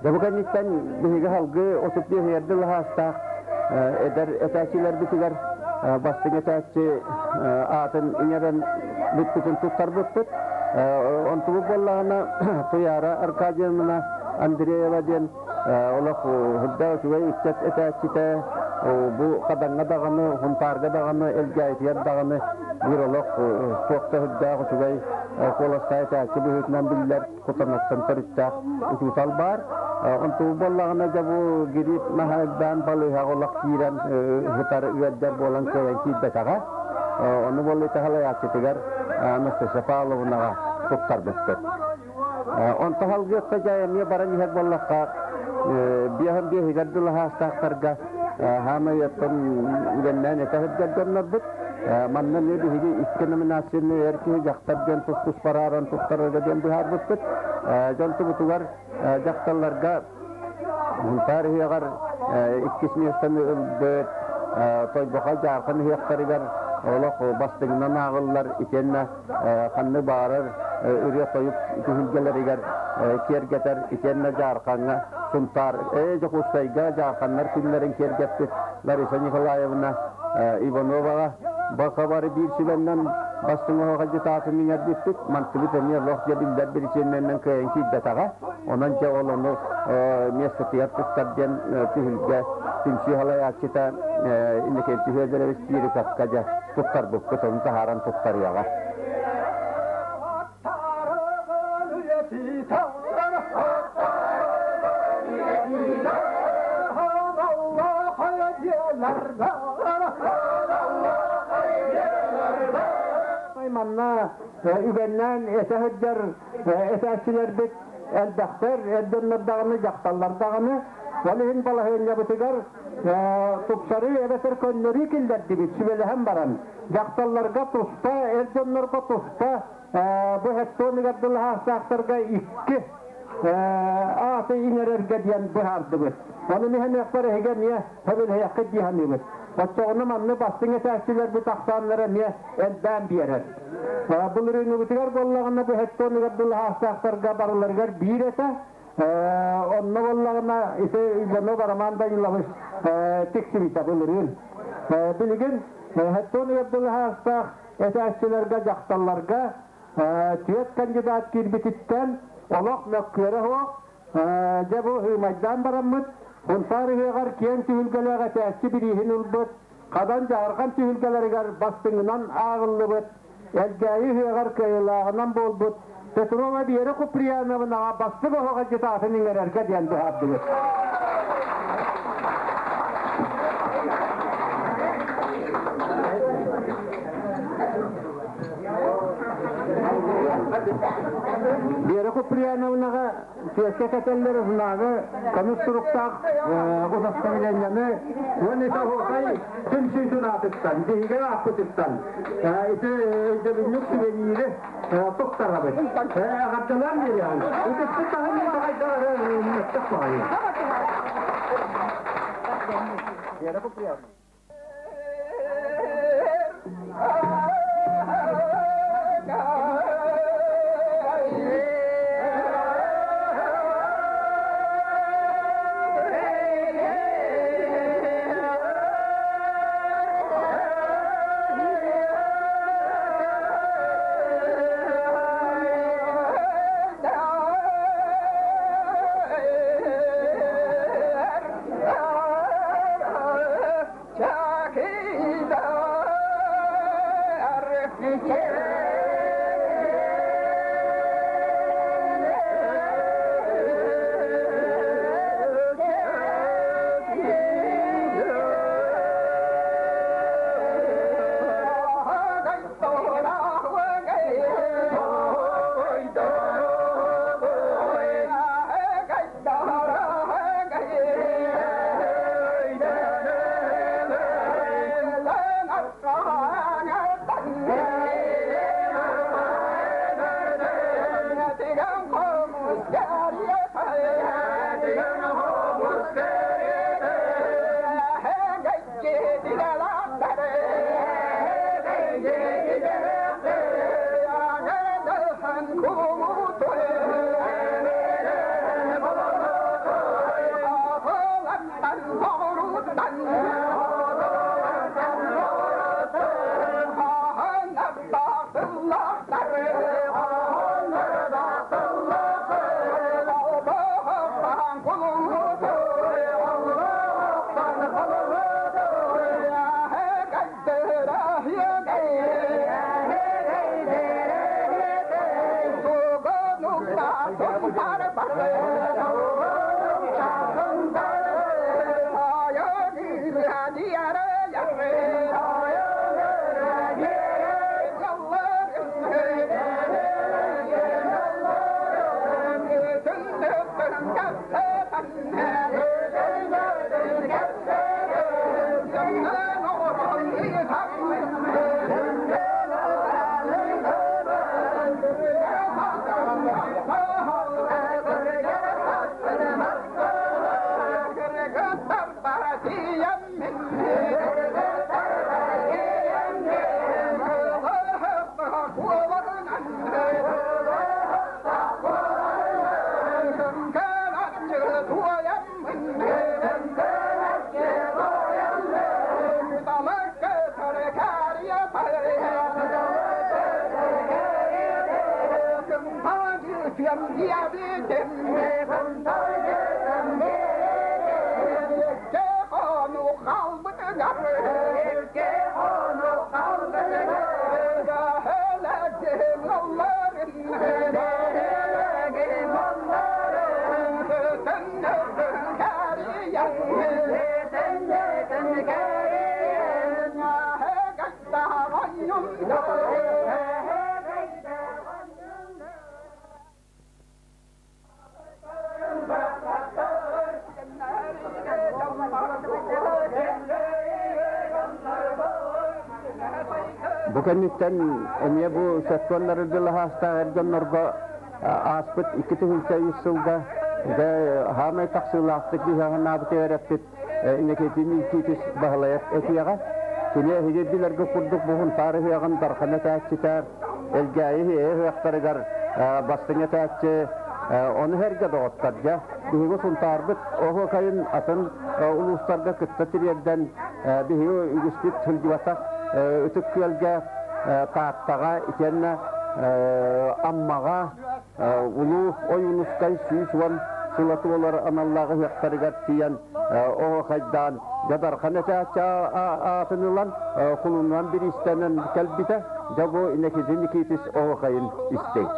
Дьэ бу кэнниттэн биһиги салгыы 35 эрдэ лаһаастаах эдэр этээччилэрбитигэр бастыҥ этээччи аатын иҥэрэн бүппүтүн туттарбыппыт. Онтубут буоллаҕына Туйаара Аркадьевна Андреева диэн олох үрдэ үчүгэй ыччат этээччитэ бу Хадаҥҥа даҕаны, Хунтаарга даҕаны, Элгээйитигэр даҕаны биир олох туох да үрдээх үчүгэй куоластаах этээччи быһыытынан биллэр Кутанаттан төрүттээх учуутал баар. Онтубут буоллаҕына дьэ бу гирип наһаа элбээн балыыһаҕа олох киирэн сытар ыалдьар буолан кыайан киирбэтэҕэ. Ону буолла салайааччытыгар Анастасия Павловнаҕа туттарбыппыт. Онто салгыахха дьэ эмиэ баран иһэр буоллахха биэһин биэһигэр дылы хаастаахтарга хаамай оттон үгэннээн этэ сылдьар дьоннорбут. Манна эмиэ биһиги икки номинацияны эр киһи дьахтар диэн тус-тус барааран туттарарга диэн быһаарбыппыт. Дьон тубутугар дьахталларга Мунтаар ыһыаҕар иккис миэстэни ылбыт Тойбохой Дьаархан ыһыахтарыгар олох бастыҥынан ааҕыллар итиэннэ ханнык баҕарар ырыа-тойук түһүлгэлэригэр киэргэтэр итиэннэ Дьаархаҥҥа Сунтаар Дьокуускайга Дьаарханнар күннэрин киэргэппит Лариса Николаевна Ивановаҕа баха бары биир сүбэннэн бастыҥ оһоҕо иҥэрбиппит мантыбыт эмиэ лох дьэ биллэр биричиэннэнэн кыайан киирбэтэҕэ онон дьэ ол ону миэстэтигэр туттар диэн түһүлгэ түмсүү салайааччыта Иннокентий Федорович Чириковка дьэ туттарбыппыт ону таһааран туттарыаҕа. Манна үгэннээн этэ сылдьар этээччилэрбит элбэхтэр, эр дьоннор даҕаны, дьахталлар даҕаны. Ол иһин балаһыанньабытыгар тупсарыы эбэтэр көннөрүү киллэрдибит сүбэлэһэн баран. Дьахталларга туспа, эр дьоннорго туспа бу хектоныгар дылы хаастаахтарга икки. Ааты иҥэрэргэ диэн быһаардыбыт. Ону миһэмиэхпэр эһигэ эмиэ сөбүлэһиэххит дии саныыбыт. Оччоҕуна манны бастыҥ этээччилэрбит ахсааннара эмиэ элбээн биэрэр. Былырыыҥҥыбытыгар буоллаҕына бу хеттоныгар дылаһаастаахтарга барыларыгар биир этэ. Онно буоллаҕына ити Иванов Роман Данилович тиксибитэ былырыын. Билигин хеттоныгар дылаһаастаах этээччилэргэ дьахталларга түөрт кандидат киирбититтэн олох мөккүөрэ суох, дьэ бу ыымайдаан бараммыт, Сунтаар ыһыаҕар киэҥ түһүлгэлээх этээччи бирииһин ылбыт, Хадан Дьаархан түһүлгэлэригэр бастыҥынан ааҕыллыбыт, Элгээйи ыһыаҕар кыайыылааҕынан буолбут Петрова Вера Куприяновнаҕа бастыҥ оһох агитатын иҥэрэргэ диэн быһаардыбыт. Вера Куприяновнаҕа түөскэ кэтэллэр уһунааҕы көмүс суруктаах удостоверениены уонна ити оһуохай түмсүүтүн аатыттан, биһиги ааппытыттан ити өйдөбүнньүк сувенири туттарабыт. Эҕэрдэлээн биэриэҕиҥ. Ытыспыт таһын мөттөх баҕайы. Вера Куприяновна. Бу кэнниттэн эмиэ бу сокуоннары дылаһаастаах эр дьоннорго Ааспыт 2003 сылга хаамай тахсыылаахтык биһиэхэ эрэппит Иннокентий Никитич Баһылайап этиэҕэ. Кини эһиги билэргэ курдук буһун таарыһыаҕын дархан этээччитэ, Элгээйи ыһыахтарыгар бастыҥ этээччи, ону эргэ доҕоттор дьэ биһиги Сунтаарбыт оһуокайын атын улуустарга кытта тириэрдэн биһиги үгүспүт сылдьыбатах Ытык Күөлгэ, Тааттаҕа итиэннэ Аммаҕа Улуу Ойуунускай 110 сыла туолар аналлаах ыһыахтарыгар тиийэн оһуохайдаан Дьадархан этээччи аатын ылан кулунунан бириистэнэн кэлбитэ. Дьэ бу Иннокентий Никитич оһуохайын истиҥ.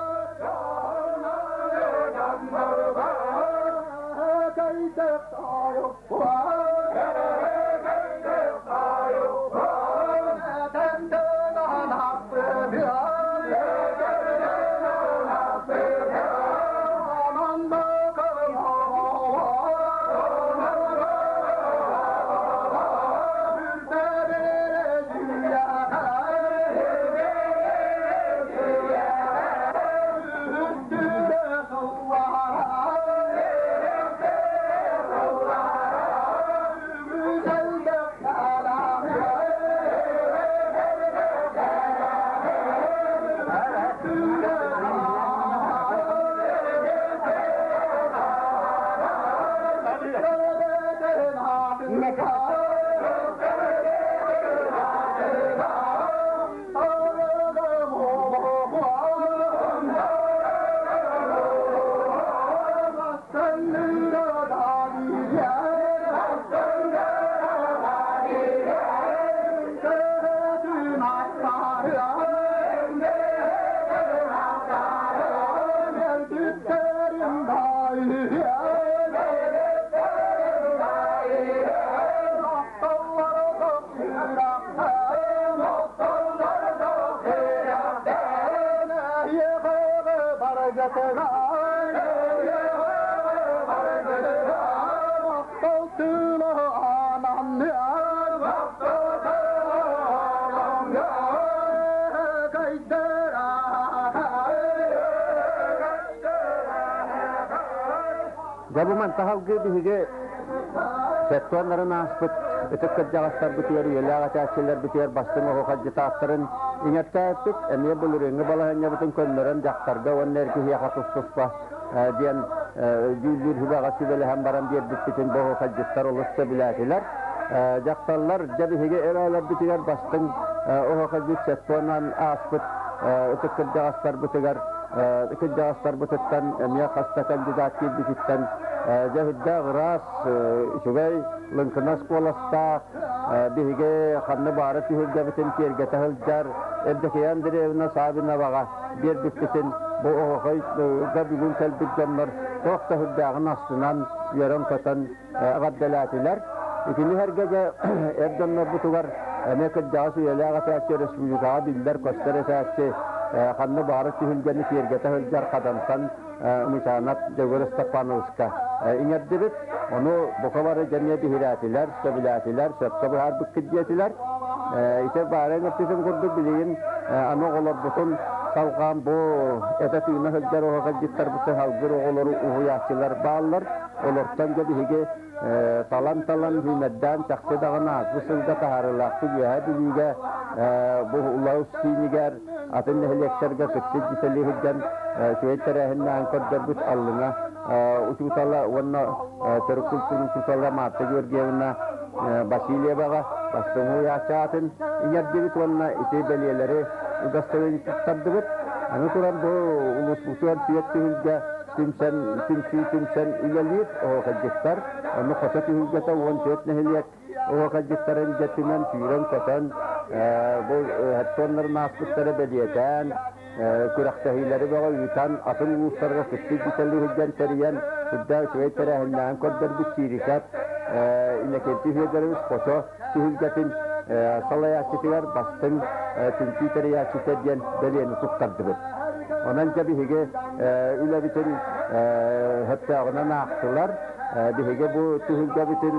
Дьэ бу мантаһалгыы биһиги сеттуоннарын ааспыт ытык кырдьаҕастарбытыгар, үйэлээх этээччилэрбитигэр бастыҥ оһуохайдьытааттарын иҥэртээппит, эмиэ былырыыҥҥы балаһыанньабытын көннөрөн дьахтарга уонна эр киһиэхэ тус-туспа диэн дьүүллүүр сүбэҕэ сүбэлэһэн баран биэрбиппитин бу оһуохайдьыттар олус сөбүлээтилэр. Дьахталлар дьэ биһиги эбээлэрбитигэр бастыҥ оһуохайдьыт сеттуонан ааспыт ытык кырдьаҕастарбытыгар кырдьаҕастарбытыттан эмиэ хас да кандидат киирбититтэн дьэ үрдээх ыраас, үчүгэй, лыҥкынас куоластаах, биһиги ханна баара түһүлгэбитин киэргэтэ сылдьар Евдокия Андреевна Савиноваҕа биэрбиппитин бу оһохойга бүгүн кэлбит дьоннор туох да үрдээҕин астынан, үөрэн-көтөн эҕэрдэлээтилэр. Итини сэргэ дьэ эр дьоннорбутугар эмиэ кырдьаҕас үйэлээх этээччи республикаҕа биллэр-көстөр этээччи ханна баара түһүлгэни киэргэтэ сылдьар Хадантан Мычаанап Дьөгүөр Степановичка иҥэрдибит. Ону бука бары дьэ биһирээтилэр, сөбүлээтилэр, сөпкө быһаарбыккыт диэтилэр. Ити баара ыҥыртытын курдук билигин аны оҕолорбутун салҕаан бу этэ тыына сылдьар оһоҕолдьуттарбытын салгыр оҕолору уһуйааччылар бааллар. Олортон дьэ биһиги талан-талан сүүмэрдээн чахчы даҕаны ааспыт сылга таһаарыылаахтык Үөһээ Бүлүүгэ бу Улаус киинигэр атын нэһилиэктэргэ кыттык дьитэлии сылдьан үчүгэй тэрээһиннээн көрдөрбүт Аллыҥа учуутала уонна төрүт культура учуутала Марта Георгиевна Васильеваҕа бастыҥ уһуйааччы аатын иҥэрдибит уонна ити бэлиэлэри удостоверение туттардыбыт. Аны туран бу улууспутугар түөрт түһүлгэ түмсэн, түмсүү түмсэн үлэлиир оһуохайдьыттар. Онно хото түһүлгэтэ 14 нэһилиэк оһуохайдьыттарын дьэ түмэн, сүүрэн-көтөн, бу хеттоннарын ааспыттара бэлиэтээн, күрэхтэһиилэри бөҕө ыытан, атын улуустарга кыттыы бүтэлли сылдьан тэрийэн, сүрдээх үчүгэй тэрээһиннээҕин көрдөрбүт Чиирикэп Иннокентий Федорович Хочо түһүлгэтин салайааччытыгар бастыҥ түмсүү тэрийээччитэ диэн бэлиэни туттардыбыт. Онон дьэ биһиги үлэбитин сөптөөҕүнэн аахтылар. Биһиги бу түһүлгэбитин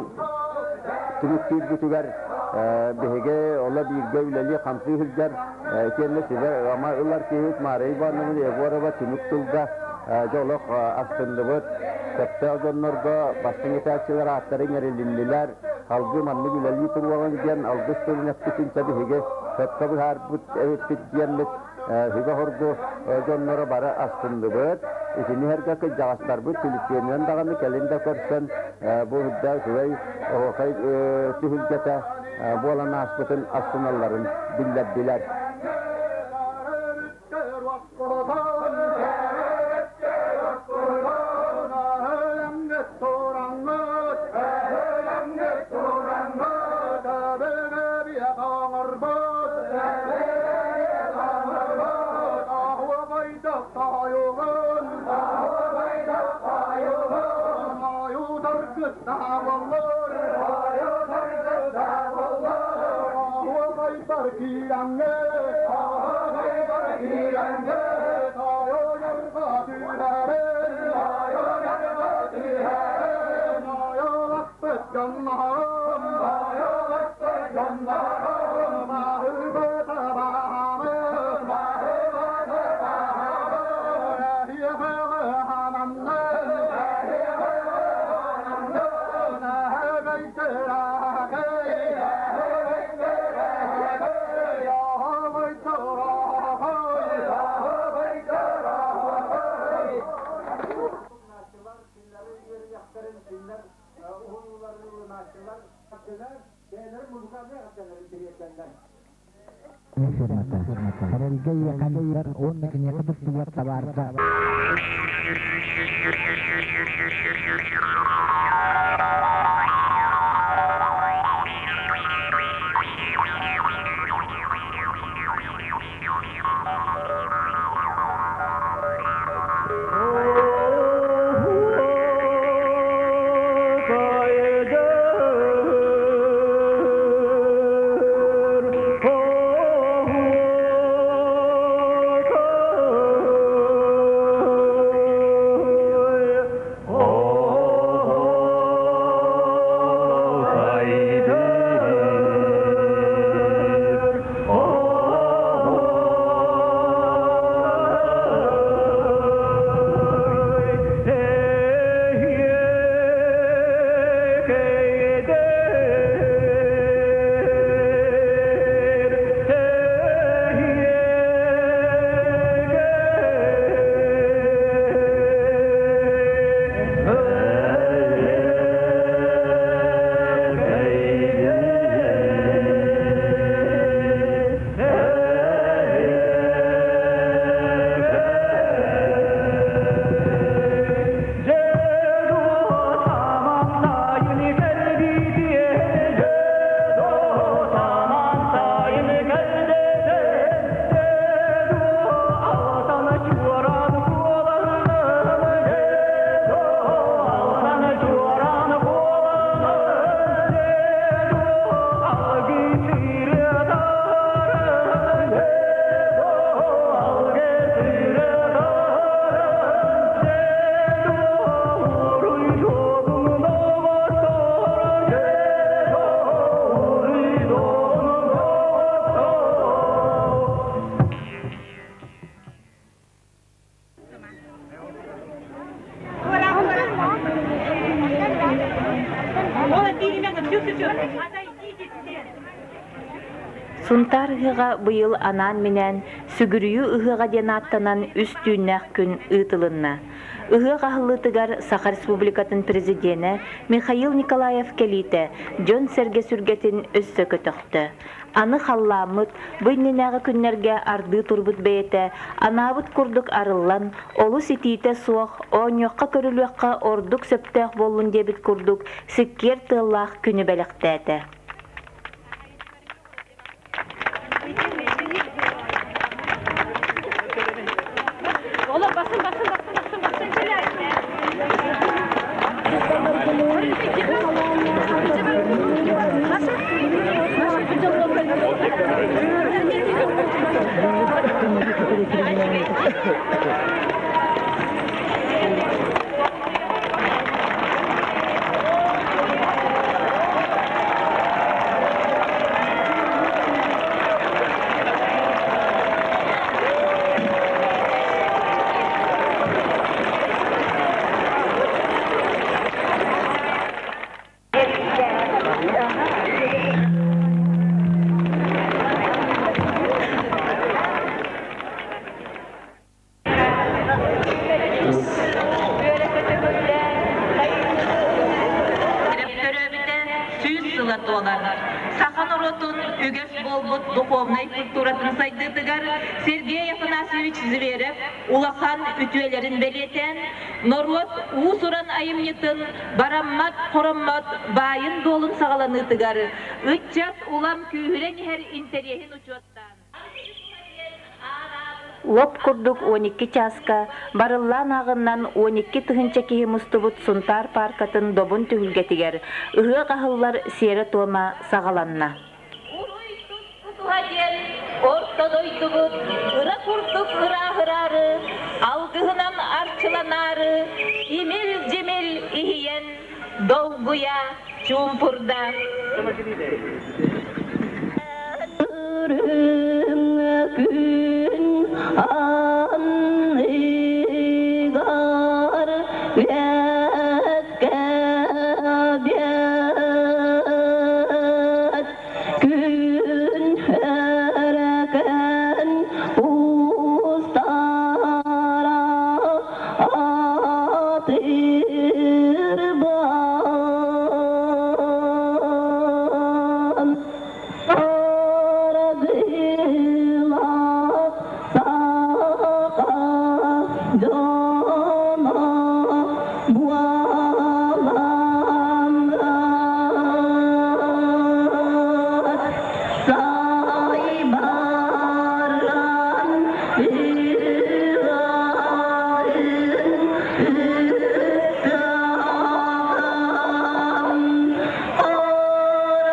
түмүктүүрбүтүгэр биһиги оло бииргэ үлэлии-хамсыы сылдьар итиэннэ сүбэ ама ылар киһибит Мария Ивановна Егорова түмүк тылга. Дьэ олох астынныбыт. Сөптөөх дьоннорго бастыҥ ытааччылар ааттара иҥэрилиннилэр. Салгыы маннык үлэлии туруоҕуҥ диэн алгыс тылын эппитин чэ биһиги сөпкө быһаарбыт эбиппит диэммит сүбэ-соргу дьонноро бары астынныбыт. Итини сэргэ кырдьаҕастарбыт түлүпүөнүнэн даҕаны кэлин да көрсөн бу үрдэ үчүгэй оһуохай түһүлгэтэ буолан ааспытын астыналларын биллэрдилэр. Эрэлгэ ийэхэннэр уонна киниэхэ туттуллар табаардар. Сунтаар ыһыаҕа быйыл анаан-минээн Сүгүрүйүү ыһыаҕа диэн ааттанан үс түүннээх күн ыытылынна. Ыһыах аһыллыытыгар Саха Республикатын Президенэ Михаил Николаев кэлиитэ дьон-сэргэ сүргэтин өссө көтөхтө. Аны халлааммыт бу иннинээҕи күннэргэ ардыы турбут бэйэтэ анаабыт курдук арыллан, олус итиитэ суох, оонньуохха-көрүлүөххэ ордук сөптөөх буоллун диэбит курдук сиккиэр тыаллаах күнү бэлэхтээтэ. туоһута туолар. Саха норуотун үгэс буолбут духовнай культуратын сайдыытыгар Сергей Афанасьевич Зверев улахан үтүөлэрин бэлиэтээн, норуот уус-уран айымньытын бараммат, хороммот баайын-дуолун саҕаланыытыгар ыччат улам күүһүрэн иһэр интэриэһин учуоттаан, Лоп курдук 12 чааска барыллаан ааҕыннан 12 тыһыынча киһи мустубут Сунтаар пааркатын добун түһүлгэтигэр ыһыах аһыллар сиэрэ-туома саҕаланна. Уруй туску диэн орто дойдубут ыра курдук ырааһыраары, алгыһынан арчыланаары, имил-дьимил иһийэн долгуйа чуумпурда. Күн анныгар үөскэбиэт күн өрөкөн устара атырбан Аргыла саха дьоно буоланнар сайбаран ыарын ыттаҕан Орто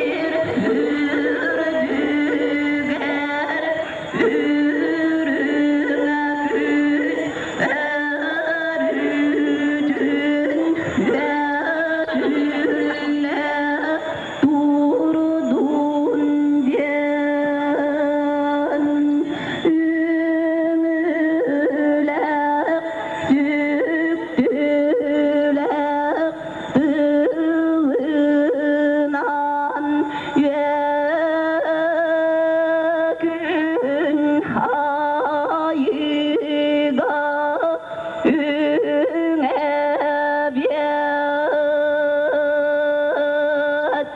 сир үрдүгэр үрүҥ күн өрүүтүн бөтүллэ турдун диэн үҥүүлээх сүктүүлээх тылынан үөкүн айыыга үҥэбиэт.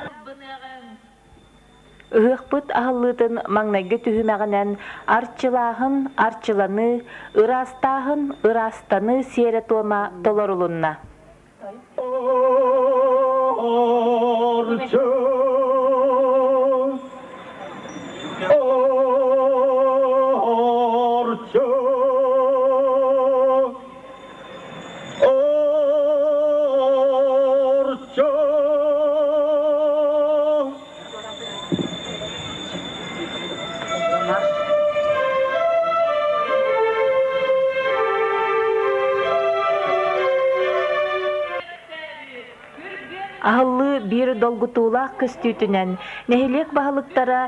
Ыһыахпыт аһыллыытын маҥнайгы түһүмэҕинэн арчылааһын, арчыланыы, ыраастааһын, ыраастаныы сиэрэ-туома толорулунна. Арчы, арчы, арчы. Аһыллыы биир долгутуулаах көстүүтүнэн нэһилиэк баһылыктара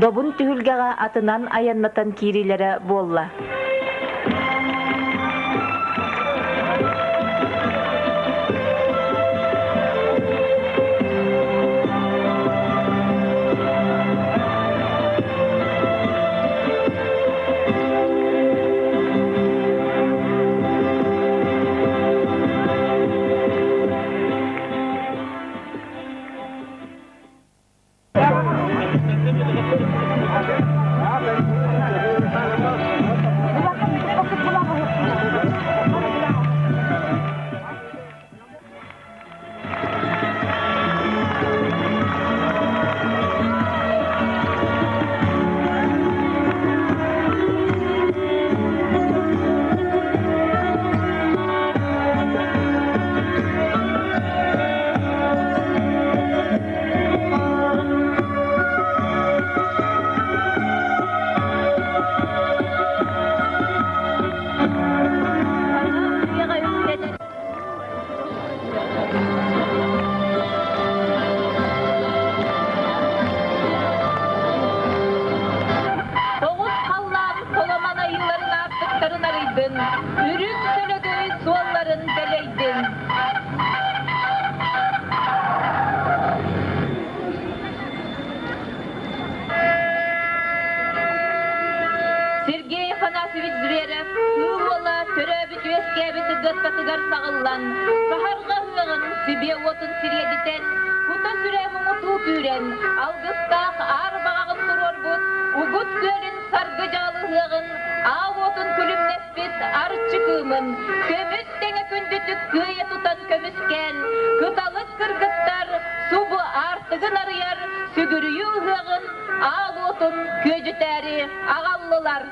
Добун түһүлгэҕэ атынан айаннатан киириилэрэ буолла. Тоҕус халлаан толомон айыыларын аартыктарын арыйдын, үрүҥ сөлөгөй суолларын дэлэйдин. Сергей Афанасьевич Зверев кыыл уола төрөөбүт-үөскээбит ыгыаттатыгар саҕыллан, саһарҕа ыһыаҕар ыһыаҕын сибиэ уотун сириэдитэн, кута-сүрэ муҥутуу күүрэн, алгыстаах аар баҕаҕын туруорбут Угут күөлүн саргы дьаалы ыһыаҕын аал уотун күлүмнэспит арчы кыымын, көмүс тэҥэ күндүтүк кыайа тутан көмүскээн, кыталык кыргыттар субу аартыгын арыйар сүгүрүйүү ыһыаҕын аал уотун күөдьүтээри аҕаллылар.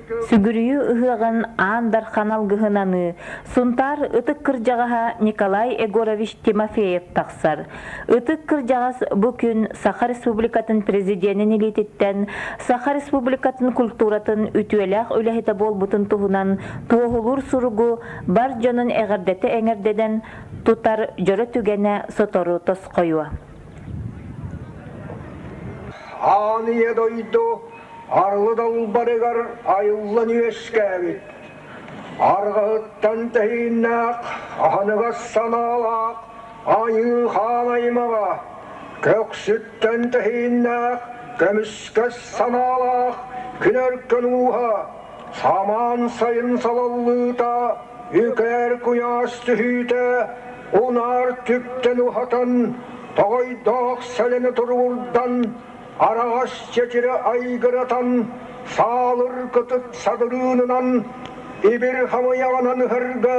Сүгүрүйүү ыһыаҕын Аан Дархан алгыһын аныы Сунтаар ытык кырдьаҕаһа Николай Егорович Тимофеев тахсар. Ытык кырдьаҕас бу күн Саха Республикатын Президенин илиититтэн Саха Республикатын культуратын үтүөлээх үлэһитэ буолбутун туһунан туоһулуур суругу бар дьонун эҕэрдэтэ эҥэрдэнэн тутар дьоро түгэнэ сотору тосхойуо. Аан ийэ дойду Арлы далбарыгар айыллан үөскээбит, арҕаһыттан тэһииннээх, аһыныгас санаалаах айыы хаан аймаҕа, көхсүттэн тэһииннээх, көмүскэс санаалаах күн өркөн ууһа, самаан сайын салаллыыта, үкээр куйаас түһүүтэ, унаар түптэн уһатан, тоҕойдоох сэлэни туругурдан, араҕас чэчирэ айгыратан, саалыр кытыт садырыынынан, ибир хамыйаҕынан ыһарга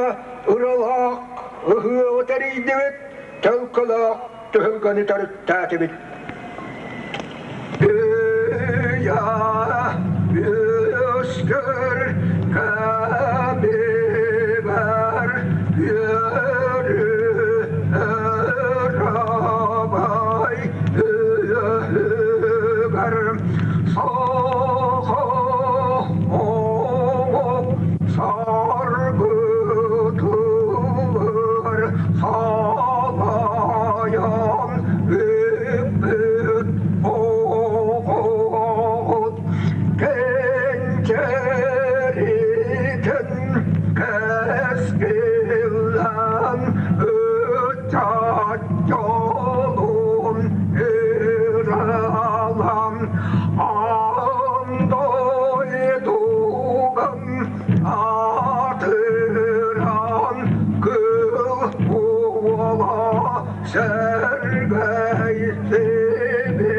ыралаах ыһыаҕы тэрийдибит, төлкөлөөх түһүлгэни төрүттээтибит. Үйа үөскөр кэмигэр үөрүү ырабай үөһүгэр саха омук саргытыгар салайан үппүт оҕоҕут кэнчэритин кэскиллэн ыччат дьолун ыралан аан дойдугун аатыран кыл буола сэргэй сибиэрэп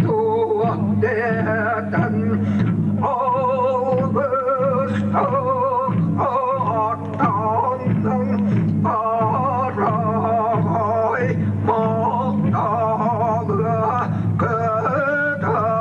туох дэтэн алгыстах аттанан араҕай махтала кытахтаан.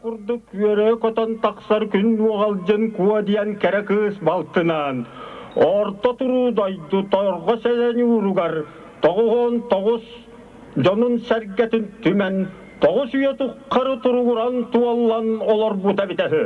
Курдук үөрэ көтөн тахсар күн Нуоҕалдьын Куо диэн кэрэ кыыс балтынаан Орто туруу дойду торҕо сэлэн ууругар 99 дьонун сэргэтин түмэн тоҕус үйэ туххары туругуран туоллан олорбута эбитэ үһү.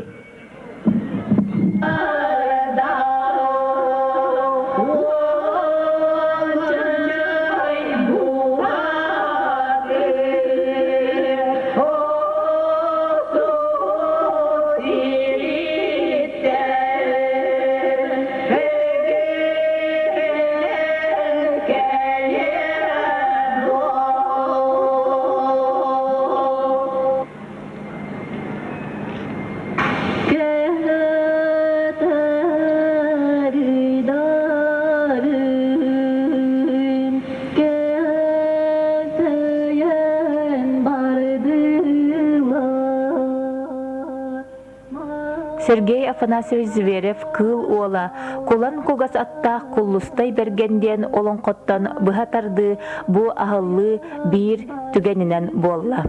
Сергей Афанасьевич Зверев Кыыл Уола Кулан кугас аттаах Куллустай Бэргэн диэн олоҥхоттон быһа тардыы бу аһыллыы биир түгэнинэн буолла.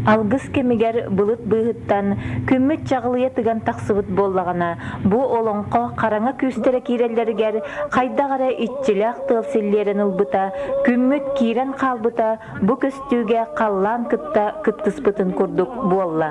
Алгыс кэмигэр былыт быыһыттан күммүт чаҕылыйа тыган тахсыбыт буоллаҕына, бу олоҥхо хараҥа күүстэрэ киирэллэригэр хайдах эрэ иччилээх тыал силлиэрэн ылбыта, күммүт киирэн хаалбыта бу көстүүгэ халлаан кытта кыттыспытын курдук буолла.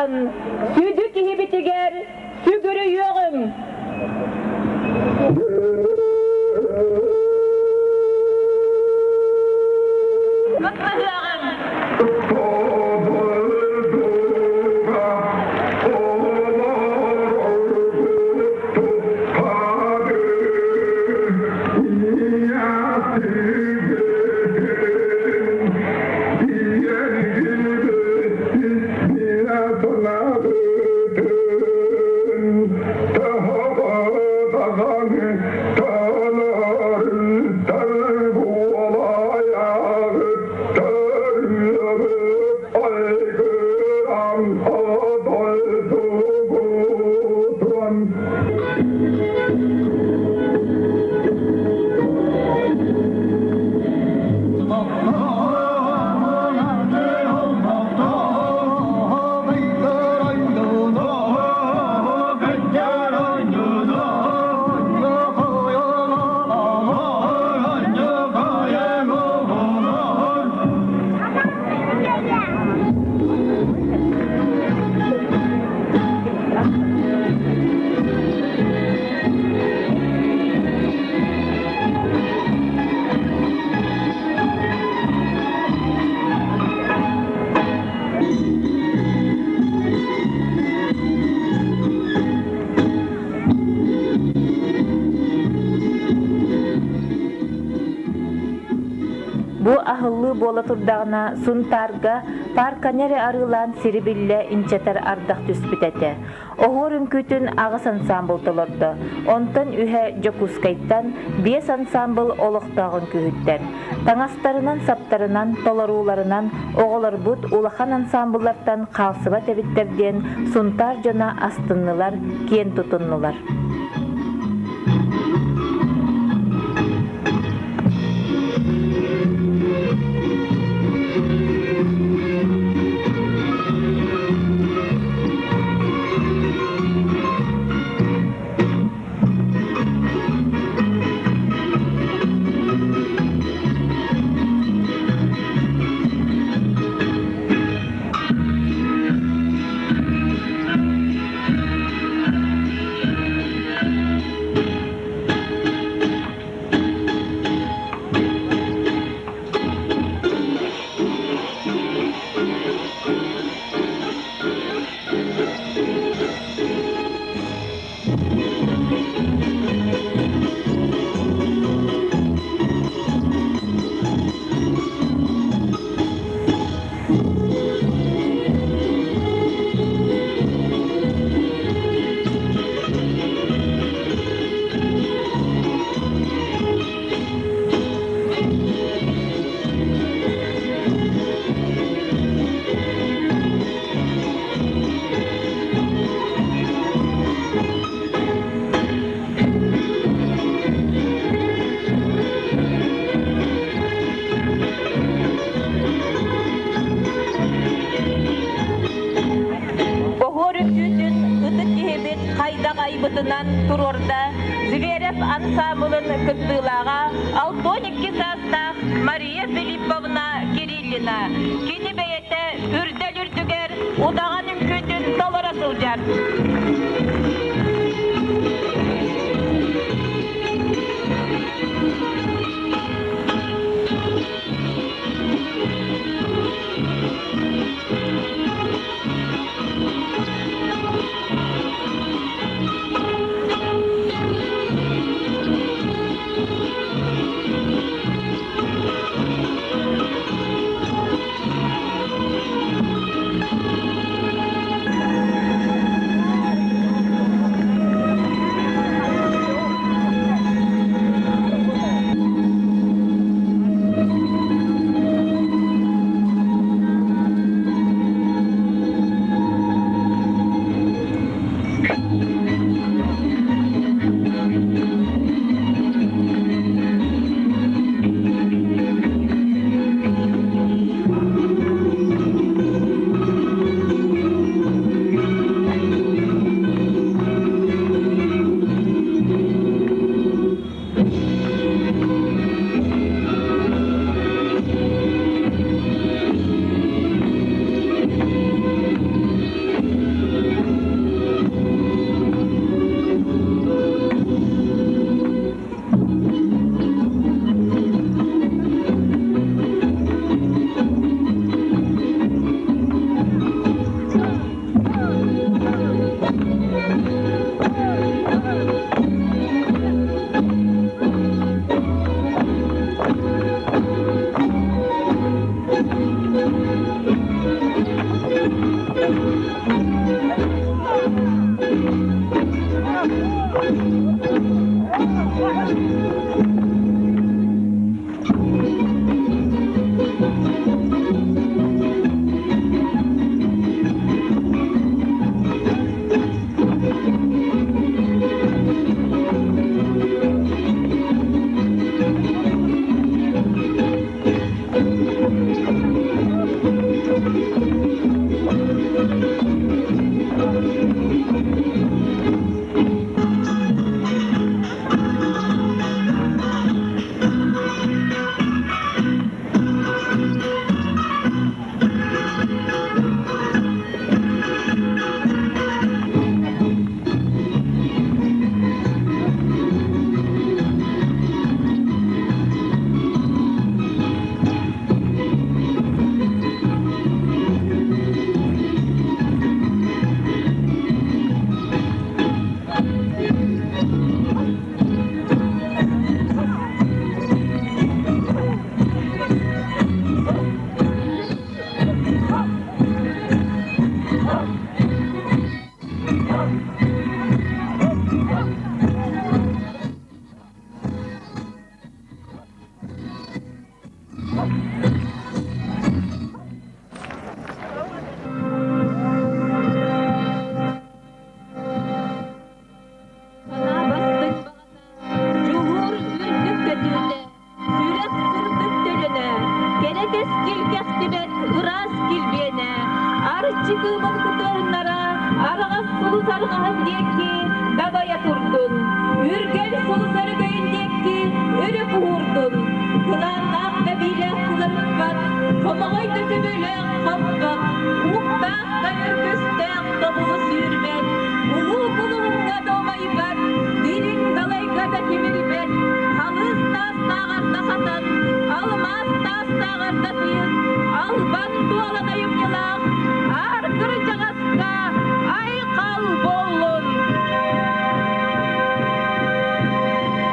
туран, сүдү киһибитигэр сүгүрүйүөҕүҥ! Кыттыһыаҕыҥ! Бу аһыллыы буола турдаҕына Сунтаарга паарканы эрэ арыылаан сири биллэ инчэтэр ардах түспүт этэ. Оһуор үҥкүүтүн аҕыс ансаамбыл толордо. Онтон үһэ Дьокуускайтан, биэс ансаамбыл олохтоох үҥкүүһүттэр. Таҥастарынан-саптарынан, толорууларынан оҕолорбут улахан ансаамбыллартан хаалсыбат эбиттэр диэн Сунтаар дьоно астыннылар, киэн тутуннулар. Оһуор үҥкүүтүн ытык киһибит хайдах айбытынан туруорда Зверев ансаамбылын кыттыылааҕа 62 саастаах Мария Филипповна Кириллина. Кини бэйэтэ үрдэл үрдүгэр удаҕан үҥкүүтүн толоро сылдьар. Кэскил кэхтибэт ыраас килбиэнэ, арчы кыымын кытыарыннара араҕас сулус арҕаһын диэки дабайа турдун, үргэл сулус өрөгөйүн диэки өрө куһуурдун, кылааннаах да биилээх кыларыппат, хомоҕой да төбөлөөх хаппат, уктаах да өргөстөөх тобулу сүүрбэт, улуу кулуһуҥҥа да умайбат, дириҥ далайга да тимирбэт, халыыс таастааҕар да хатан, алмаас таастааҕар да тыйыс, албан дуолан айымньылаах аар кырдьаҕаска айхал буоллун!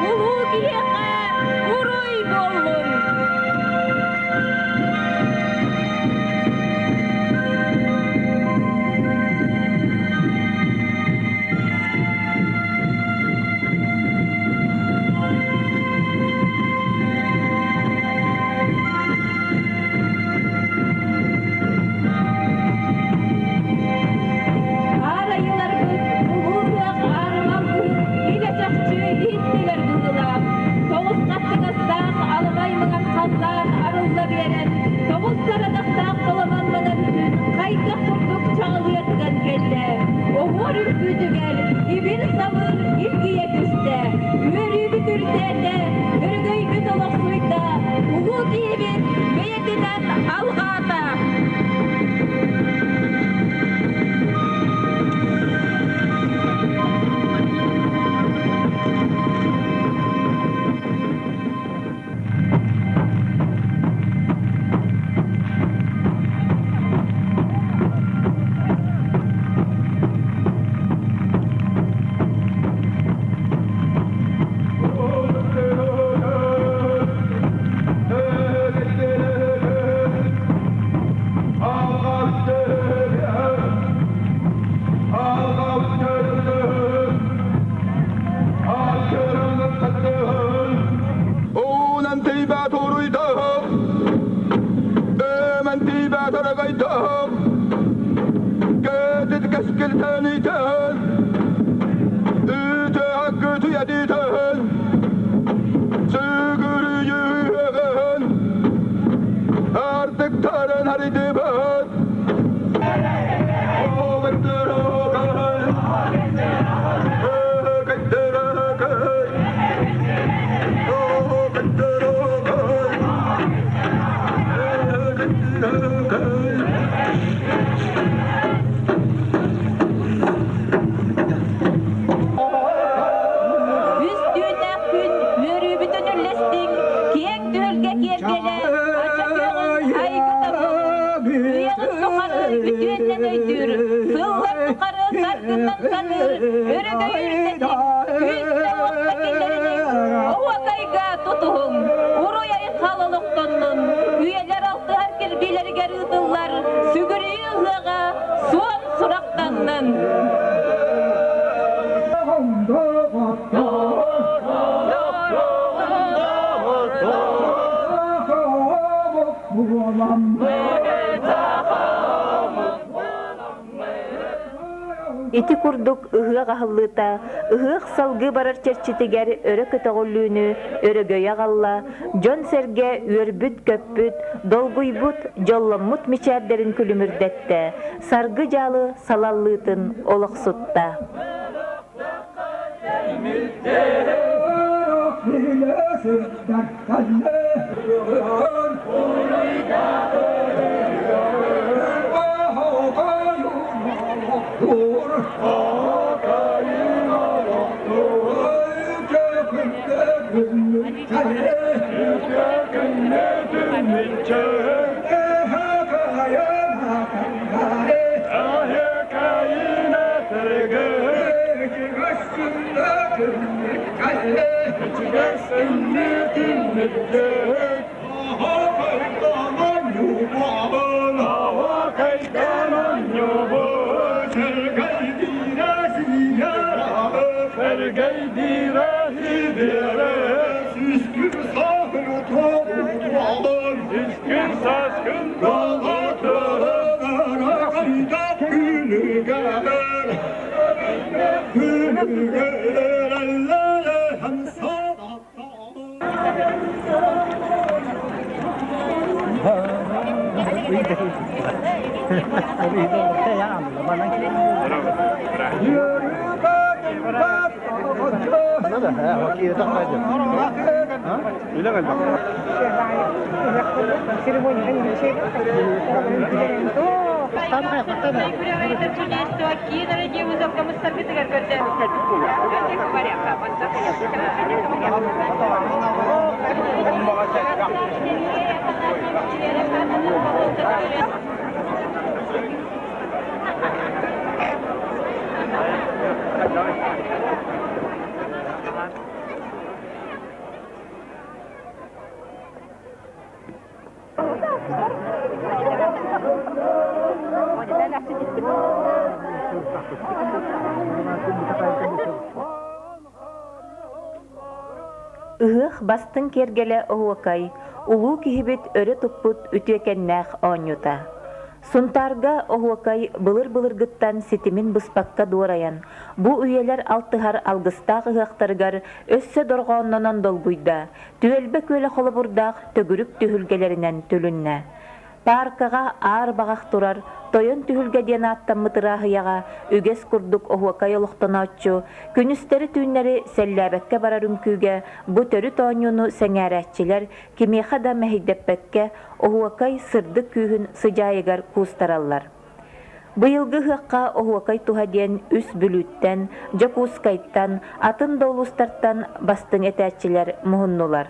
Улуу киһиэхэ уруй буоллун! Аар айыларбыт улуу тыах аарымал кыһын илэ чахчы иһиттилэр быһыылаах. Тоҕус хаттыгастаах аламай мыҥан халлаан арылла биэрэн, тоҕус сарадахтаах толомон мыҥан күн хайдах курдук чаҕылыйа тыган кэллэ. Оһуор үҥкүүтүгэр ибир-самыр илгийэ түстэ. Үөрүүбүт үрдээтэ, өрөгөйбүт олохсуйда, улуу киһибит бэйэтинэн алҕаата. Үс түүннээх күн үөрүүбүтүн үллэстиҥ, киэҥ түһүлгэ киэргэлэ, ача күөҕүн айгыта буолуҥ. Үйэҕит тухары үтүөннэн өйдүүр, сыллар тухары саргынан саныыр, өрөгөйү үрдэтиҥ, күүстэ-уохта киллэриниҥ, оһуокайга тутуһуҥ, уруй-айхал олохтоннун, үйэлэр алтыһар кирбиилэригэр ыытыллар сүгүрүйүү ыһыаҕа суон сурахтаннын! Ити курдук ыһыах аһыллыыта ыһыах салгыы барар чэрчитигэр өрө көтөҕүллүүнү өрөгөйө аҕалла, дьон-сэргэ үөрбүт-көппүт, долгуйбут, дьолломмут мичээрдэрин күлүмүрдэттэ, саргы-дьаалы салаллыытын олохсутта. Ыһыах бастыҥ киэргэлэ оһуокай, улуу киһибит өрө туппут үтүөкэннээх оонньуута. Сунтаарга оһуокай былыр-былыргыттан ситимин быспакка дуорайан, бу үйэлэр алтыһар алгыстаах ыһыахтарыгар өссө дорҕооннонон долгуйда, түөлбэ күөлэ холобурдаах төгүрүк түһүлгэлэринэн түлүннэ. Пааркаҕа аар баҕах турар Тойон түһүлгэ диэн ааттаммыт ырааһыйаҕа үгэс курдук оһуокай олохтонооччу, күнүстэри-түүннэри сэллээбэккэ барар үҥкүүгэ бу төрүт оонньууну сэҥээрээччилэр кимиэхэ да мэһэйдэппэккэ оһуокай сырдык күүһүн сыдьаайыгар куустараллар. Быйылгы ыһыахха оһуокай туһа диэн үс Бүлүүттэн, Дьокуускайтан, атын да улуустартан бастыҥ этээччилэр муһуннулар.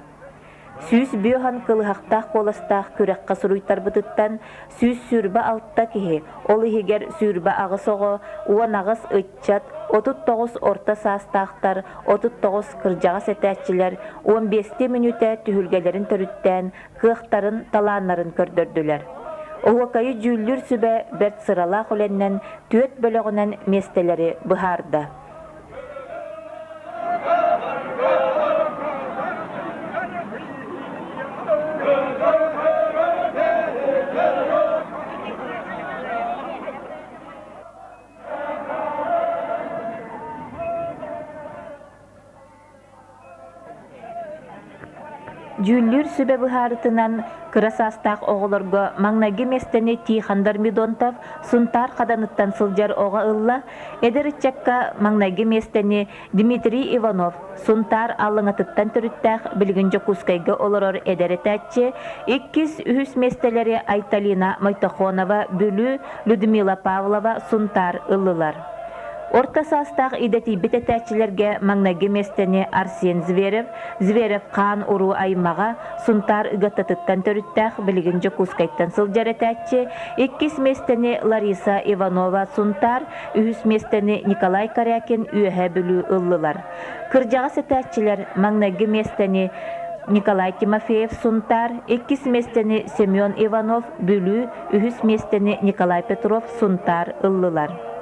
105 кылыһахтаах куоластаах күрэххэ суруйтарбытыттан 126 киһи, ол иһигэр 28 оҕо, 18 ыччат, 39 орто саастаахтар, 39 кырдьаҕас этээччилэр 15 мүнүүтэ түһүлгэлэрин төрүттээн, кыахтарын, талааннарын көрдөрдүлэр. Оһуокайы дьүүллүүр сүбэ бэрт сыралаах үлэннэн түөрт бөлөҕүнэн миэстэлэри быһаарда. Дьүүллүүр сүбэ быһаарытынан кыра саастаах оҕолорго маҥнайгы миэстэни Тихон Дормидонтов Сунтаар Хаданыттан сылдьар оҕо ылла, эдэр ыччакка маҥнайгы миэстэни Дмитрий Иванов Сунтаар Аллыҥатыттан төрүттээх билигин Дьокуускайга олорор эдэр этээччи, иккис, үһүс миэстэлэри Айталина Мойтохонова Бүлүү, Людмила Павлова Сунтаар ыллылар. Орто саастаах идэтийбит этээччилэргэ маҥнайгы миэстэни Арсен Зверев, Зверев хаан уруу аймаҕа, Сунтаар Ыгаттатыттан төрүттээх, билигин Дьокуускайтан сылдьар этээччи, иккис миэстэни Лариса Иванова Сунтаар, үһүс миэстэни Николай Корякин Үөһээ Бүлүү ыллылар. Кырдьаҕас этээччилэр маҥнайгы миэстэни Николай Тимофеев Сунтаар, иккис миэстэни Семен Иванов Бүлүү, үһүс миэстэни Николай Петров Сунтаар ыллылар.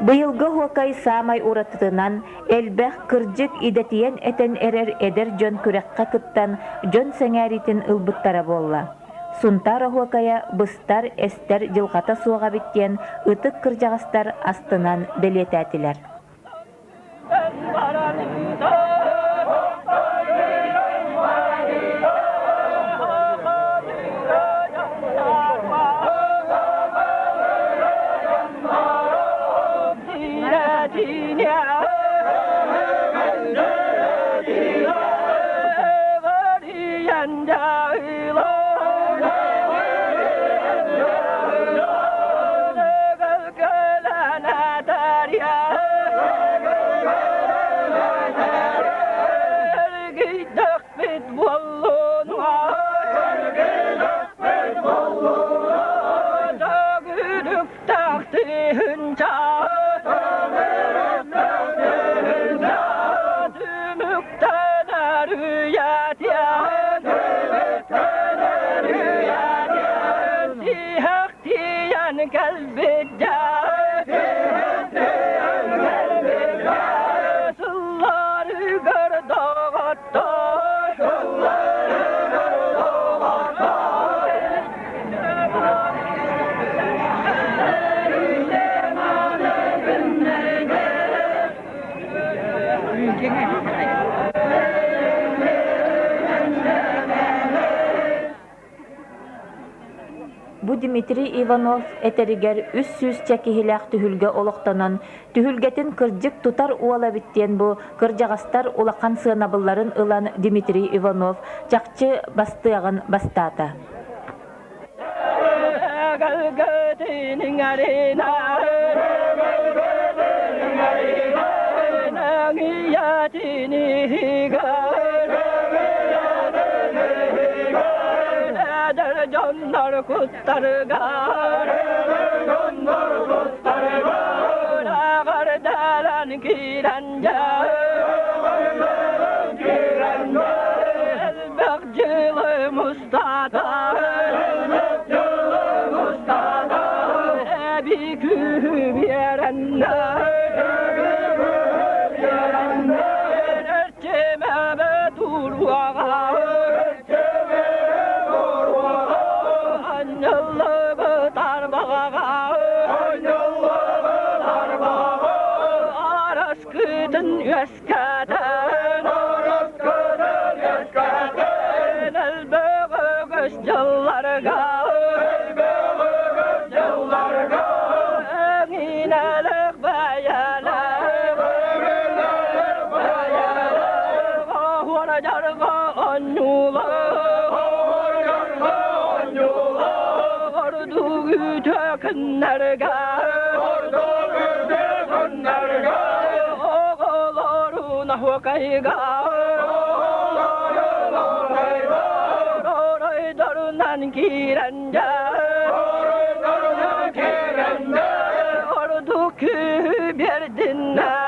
Быйылгы оһуокай саамай уратытынан элбэх кырдьык идэтийэн этэн эрэр эдэр дьон күрэххэ кыттан дьон сэҥээриитин ылбыттара буолла. Сунтаар оһуокайа быстар, эстэр дьылҕата суох эбит диэн ытык кырдьаҕастар астынан бэлиэтээтилэр. Бу Дмитрий Иванов этэригэр 300 киһилээх түһүлгэ олохтонон, түһүлгэтин кырдьык тутар уол эбит диэн бу кырдьаҕастар улахан сыанабылларын ылан Дмитрий Иванов чахчы бастыаҕын бастаата. Дьоннор куттарыгар Ааҕардаалан киирэн Элбэх дьылы мустата Эби күүһү биэрэннэр Эрчимэбэ туруаҕа Анньыллыбыт арбаҕаҕа Араскытын үөскэтэн Элбэх үгүс дьылларга Эҥинэлэх бэйэлээх Оһуора-дьарга онньуулах Ордук үтүө күннэргэ Оҕолорун оһуокайга Оройдорунан киирэн дьэ Ордук күүһү биэрдиннэр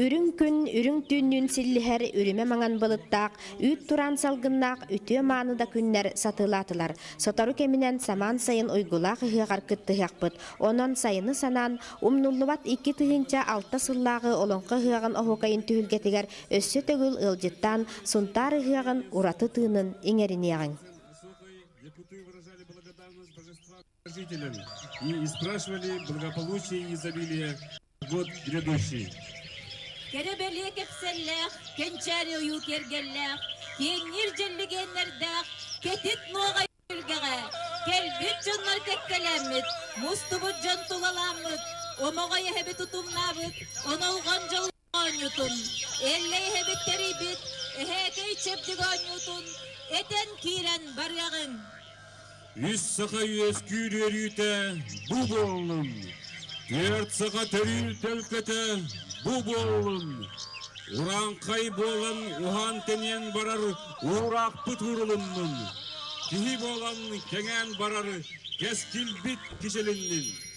Үрүҥ күн үрүҥ түүннүүн силлиһэр үрүмэ маҥан былыттаах, үүт тураан салгыннаах үтүө мааны да күннэр сатыылаатылар. Сотору кэминэн самаан сайын уйгулаах ыһыаҕар кыттыһыахпыт. Онон сайыны санаан, умнуллубат 2006 сыллааҕы Олоҥхо ыһыаҕын оһуокайын түһүлгэтигэр өссө төгүл ыалдьыттаан Сунтаар ыһыаҕын ураты тыынын иҥэриниэҕиҥ. Жителям и спрашивали благополучие и изобилие год грядущий. Кэрэ-бэлиэ кэпсэллээх, кэнчээри ойуу киэргэллээх, киэҥниир дьэллигиэннэрдээх, кэтит нуоҕай түһүлгэҕэ кэлбит дьоннор кэккэлээммит, мустубут дьон тулалааммыт, омоҕой эһэбит утумнаабыт, онолҕон дьол оонньуутун, Эллэй эһэбит тэрийбит эһээкэй чэбдик оонньуутун этэн киирэн барыаҕыҥ. Үс саха үөскүүр үөрүүтэ бу буоллун! Түөрт саха төрүүр төлкөтө бу буоллун! Урааҥхай буолан уһаан тэнийэн барар уураахпыт уурулуннун! Киһи буолан кэҥээн барар кэскилбит кичэлиннин!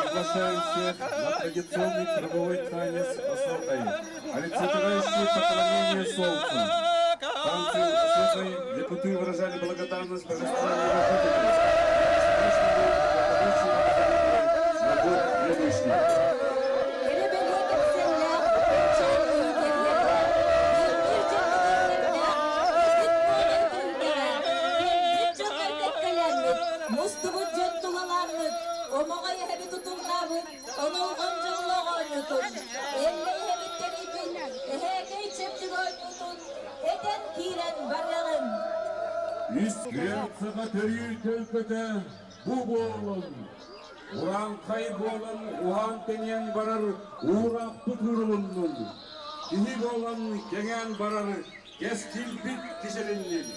Приглашаем всех на традиционный круговой танец Асокай, олицетворяющий поклонение солнцу. Танцы Асокай якуты выражали благодарность божеству его жителей, на год следующий. Мустубут дьон тулалааммыт, омоҕой эһэбит утумнаабыт, онолҕон дьоллоох оонньуутун, Эллэй эһэбит тэрийбит, эһээкэй чэбдик оонньуутун этэн киирэн барыаҕыҥ. Үс Грецияҕа төрүүр төлкөтө бу буоллун! Урааҥхай буолан уһаан-тэнийэн барар уураахпыт уурулуннун! Киһи буолан кэҥээн барар кэскилбит кичэлиннин!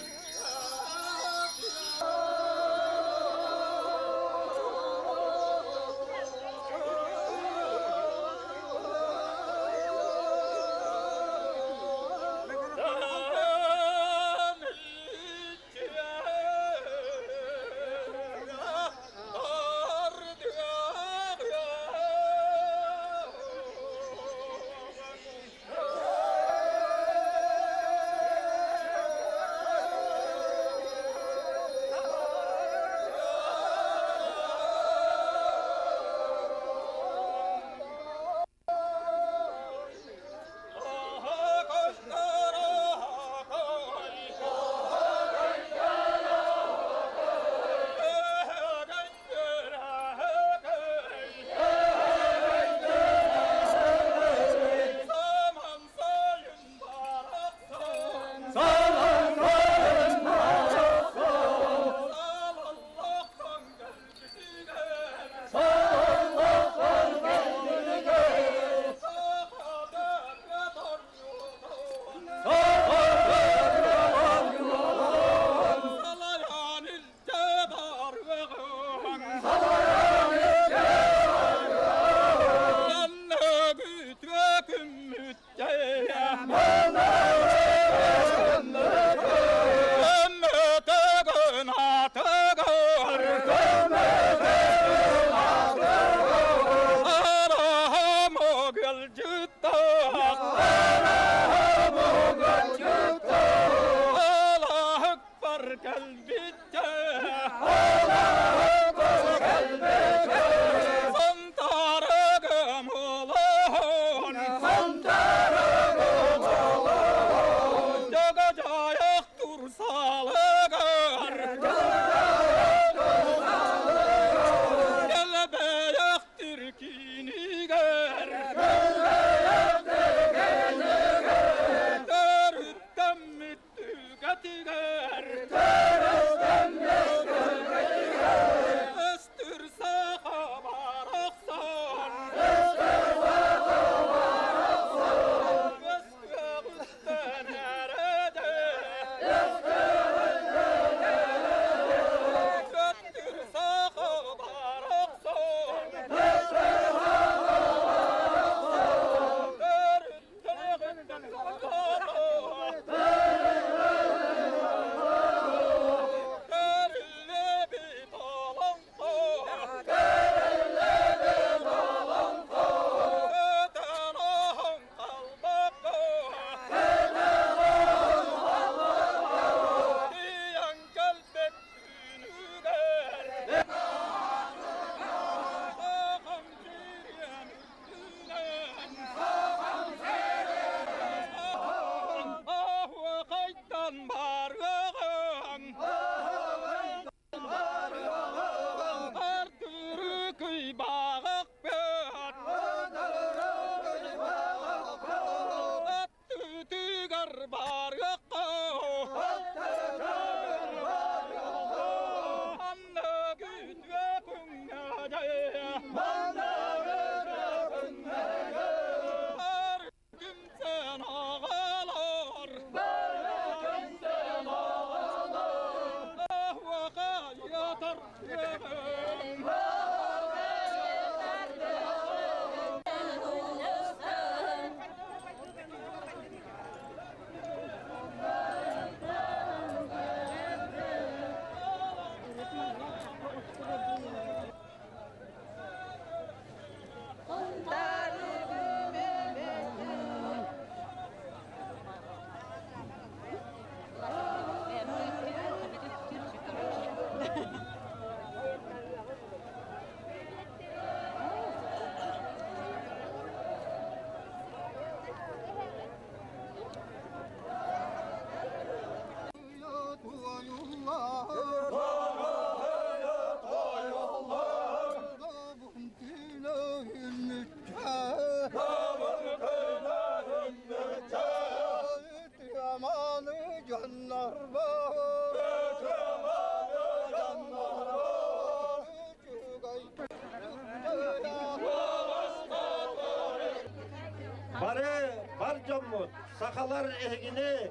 Бары бар дьоммут, сахалар эһигини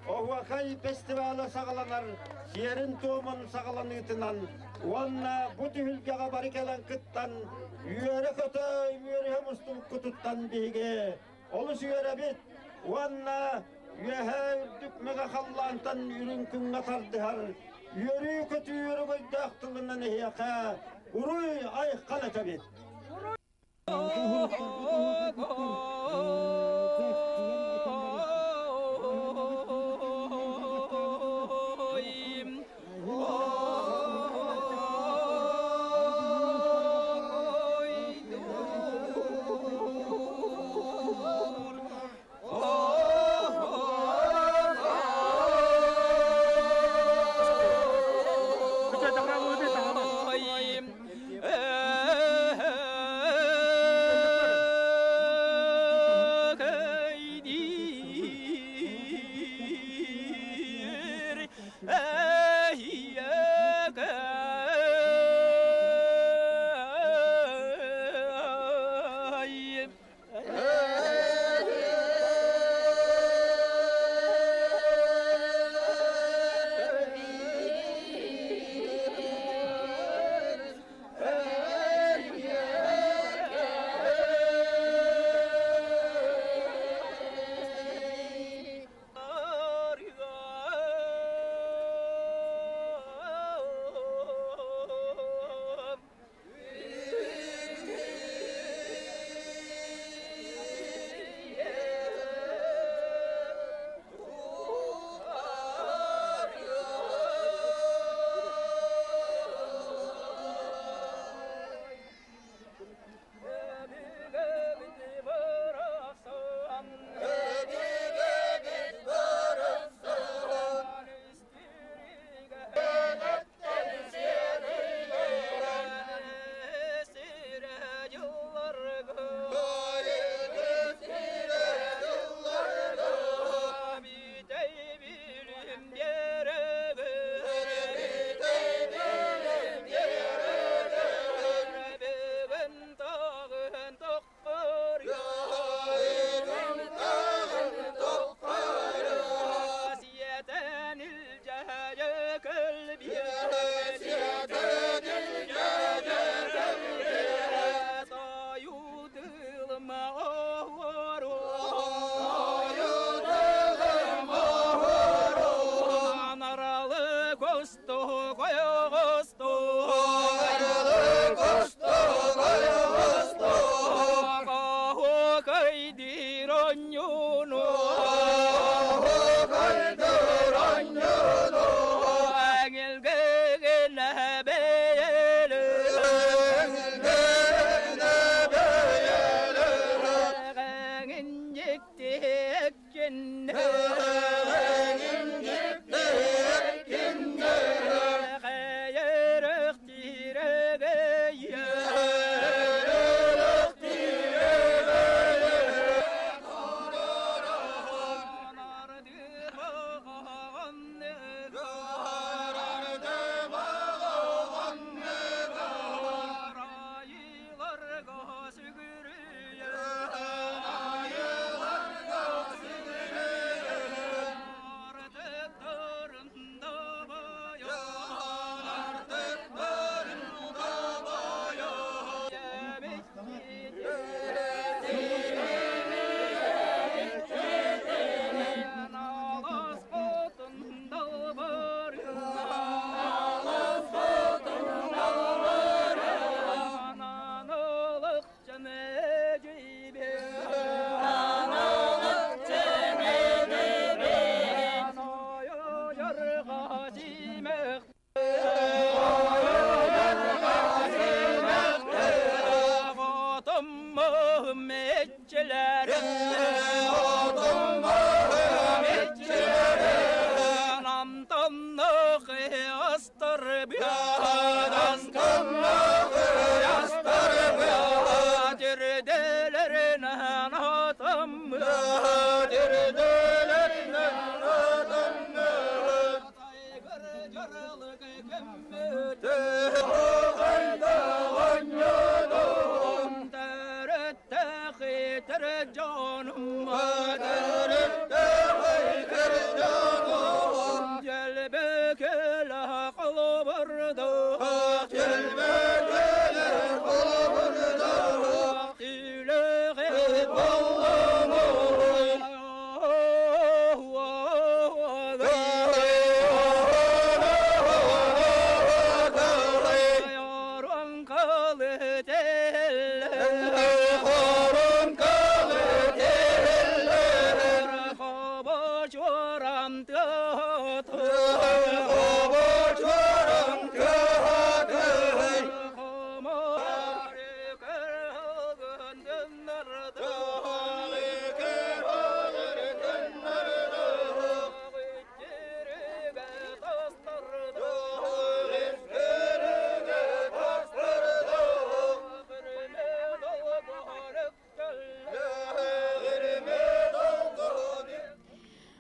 Оһуохай фестивала саҕаланар сиэрин-туомун саҕаланыытынан уонна бу түһүлгэҕэ бары кэлэн кыттан үөрэ-көтө үөрүһэ мустубуккутуттан биһиги олус үөрэбит уонна үөһээ үрдүк мэҥэ халлаантан үрүҥ күҥҥэ тардыһар үөрүү-көтүү өрөгөйдөөх тылынан эһиэхэ уруй-айхал этэбит!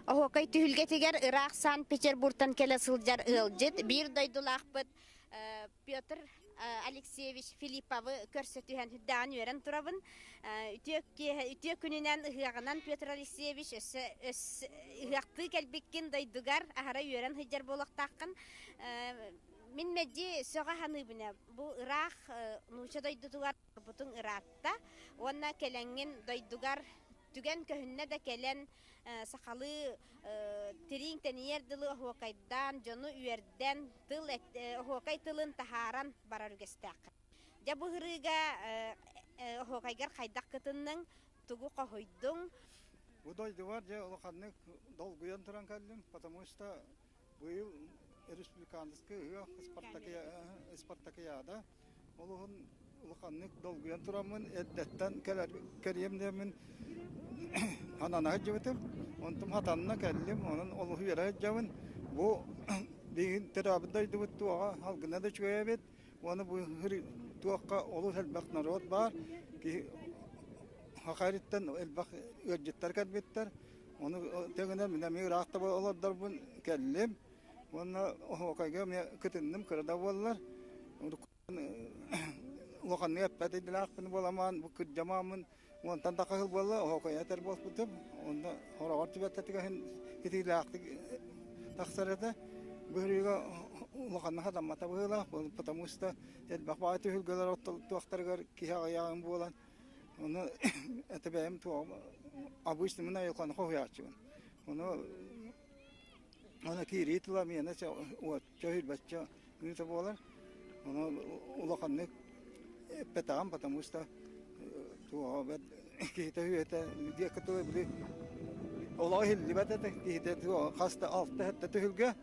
Оһуокай түһүлгэтигэр ыраах Санкт-Петербургтан кэлэ сылдьар ыалдьыт биир дойдулаахпыт Петр Алексеевич Филипповы көрсө түһэн үрдээҕин үөрэн турабын. Үтүө киэһэ, үтүө күнүнэн ыһыаҕынан Петр Алексеевич өссө ыһыахтыы кэлбиккин дойдугар аһара үөрэн сылдьар буолуохтааххын. Мин мэлдьи сөҕө саныыбын бу ыраах нуучча дойдутугар бутуҥ ыраатта уонна кэлэҥҥин дойдугар түгэн көһүннэ да кэлэн сахалыы тирииҥ тэнийэр дылы оһуокайдаан дьону үөрдэн тыл оһуокай тылын таһааран барар үгэстээххин. Дьэ бу ыһырыыга оһуокайгар хайдах кытынныҥ, тугу хоһуйдуҥ? Бу дойдубар дьэ улаханнык долгуйан туран кэллим, потому что быйыл республиканскай ыһыах спартакиада Олуһун улаханнык долгуйан тураммын, эрдэттэн кэлэр кэриэм диэммин ханана сылдьыбытым. Онтум хатанна кэллим, онон олус үөрэ сылдьабын. Бу билигин төрөөбүт дойдубут туоҕа алгына да үчүгэй эбит. Уонна бу туохха олус элбэх норуот баар. Киһи Саха сириттэн элбэх ыалдьыттар кэлбиттэр. Ону тэҥинэн мин эмиэ ыраах да олордорбун кэллим. Уонна оһуокайга эмиэ кытынным кыра да буоллар. Улаханнык эппэт идэлээхпин буоламаан, бу кырдьамааммын уонтан да хаһыл буолла, оһуокайа этэр буолбутум. Онно хороҕор түбэлтэтигэр итиилээхтик тахсар этэ. Быһырыыга улаханнык хатаммата быһыылаах, потому что элбэх баҕа түһүлгэлэр туохтарыгар киһи аҕыйаҕын буолан, ону это бэйэм туоҕум обычно мин айылҕаны хоһуйааччыбын. Ону Аны киирии тыла миэнэ уочча сүүрбэччэ мүнүүтэ буолар. Ону улаханнык эппэтэҕим, потому что туоҕа бэрт киһитэ үһүөтэ диэки тылы били олоҕо иһиллибэт этэ киһитэ хас да алта сэттэ түһүлгэ.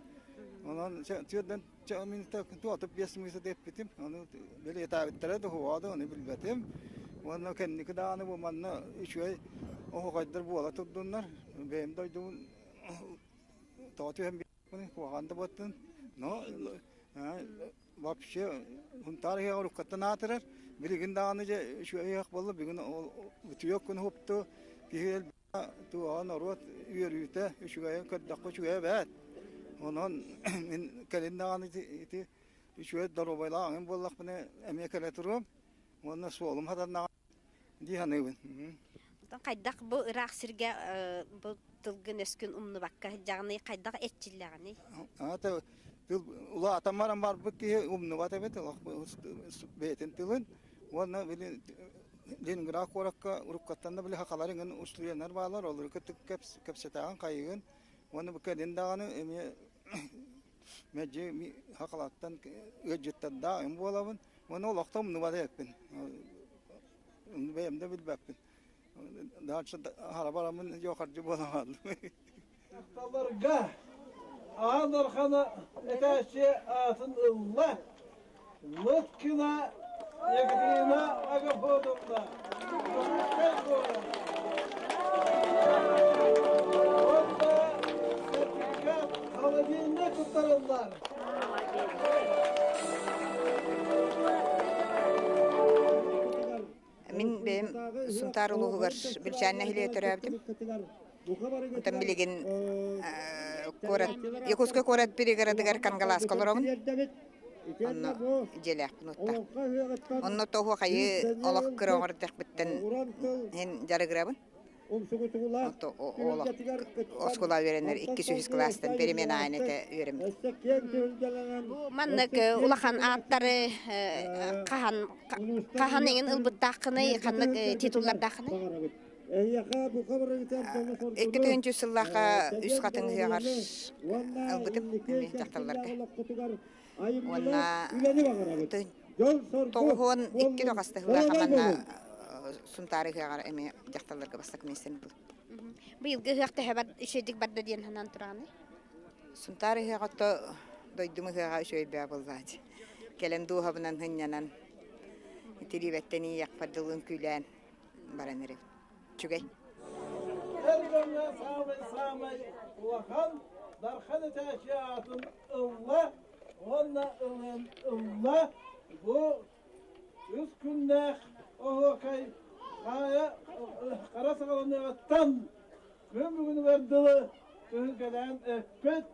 Онон түөрдэн мүнүүтэ туотуп биэс мүнүүтэ эппитим. Ону бэлиэтээбиттэрэ да да ону билбэтим. Уонна кэнники даҕаны бу манна үчүгэй оһуохайдар буола турдуннар. Бэйэм дойдубун Тоҕо түһэн биэрбин куһаҕан да буоттун. Но вообще Сунтаар ыһыаҕа уруккаттан аатырар. Билигин даҕаны дьэ үчүгэй ыһыах буолла. Бүгүн үтүө күн уһупту киһи элбэх туоҕа норуот үөрүүтэ үчүгэйин көрдөххө үчүгэйэ эбээт. Онон мин кэлин даҕаны ити үчүгэй доруобайлаах аҥын буоллахпына эмиэ кэлэ туруом. Уонна суолум хатаннаҕа дии саныыбын. Оттон хайдах бу ыраах сиргэ бу тылгын-өскүн умнубакка сылдьаҕыный, хайдах эрчиллэҕиний? Аата тыл улаатан баран барбыт киһи умнубат эбит бэйэтин тылын. Уонна били Ленинград куоракка уруккаттан да били сахалар иҥин устудьуоннар бааллар, олору кытта кэпсэтэҕин хайыгын. Уонна бу кэлин даҕаны эмиэ мэлдьи сахалартан ыалдьыттардаах им буолабын. Уонна олохто умнубат эбиппин. Бэйэм да билбэппин. Дальше хара бараммын дьуохардьы буолан хааллым. Дьахталларга Аан Архана этээччи аатын ылла Лыткина Екатерина Агафоновна. Дьокуускай куорат. Уонна сертификат холодильник туттарыллар. Мин бэйэм Сунтаар улууһугар Бүлчээн нэһилиэгэ төрөөбүтүм. Онтон билигин куорат Якутскай куорат пригородыгар Кангалааска олоробун. Онно дьиэлээхпин уотта. Онно тоһуохайы олох кыра оҥордохпуттан иһин дьарыгырабын. Оскуола үөрэнэр 2-3 кылаастан перемена аайын этэ үөрэммит. Бу маннык улахан ааттары хаһан хаһан эҥин ылбыттааххыный, ханнык титуллардааххыный? 2003 сыллаахха үс хатыҥ ыһыаҕар ылбытым эмиэ дьахталларга. Уонна 92 тоҕастыһылаах манна Сунтаар ыһыаҕар эмиэ дьахталларга бастакы миэстэни ылбытым. Быйылгы ыһыах төһө үчүгэйдик барда диэн санаан тураҕыный? Сунтаар ыһыаҕа то дойдум ыһыаҕа үчүгэй бөҕө буоллааччы. Кэлэн дууһабынан сынньанан, тириибэттэн ийиэхпэр дылы үҥкүүлээн баран эрэбит. Үчүгэй. Эргөҥҥө саамай-саамай улахан Дархан этээччи аатын ылла уонна ылыан ылла. Бу үс күннээх оһуокай хаайа хара саҕаланыаҕыттан күн бүгүнүгэр дылы түһүлгэлээн эппит,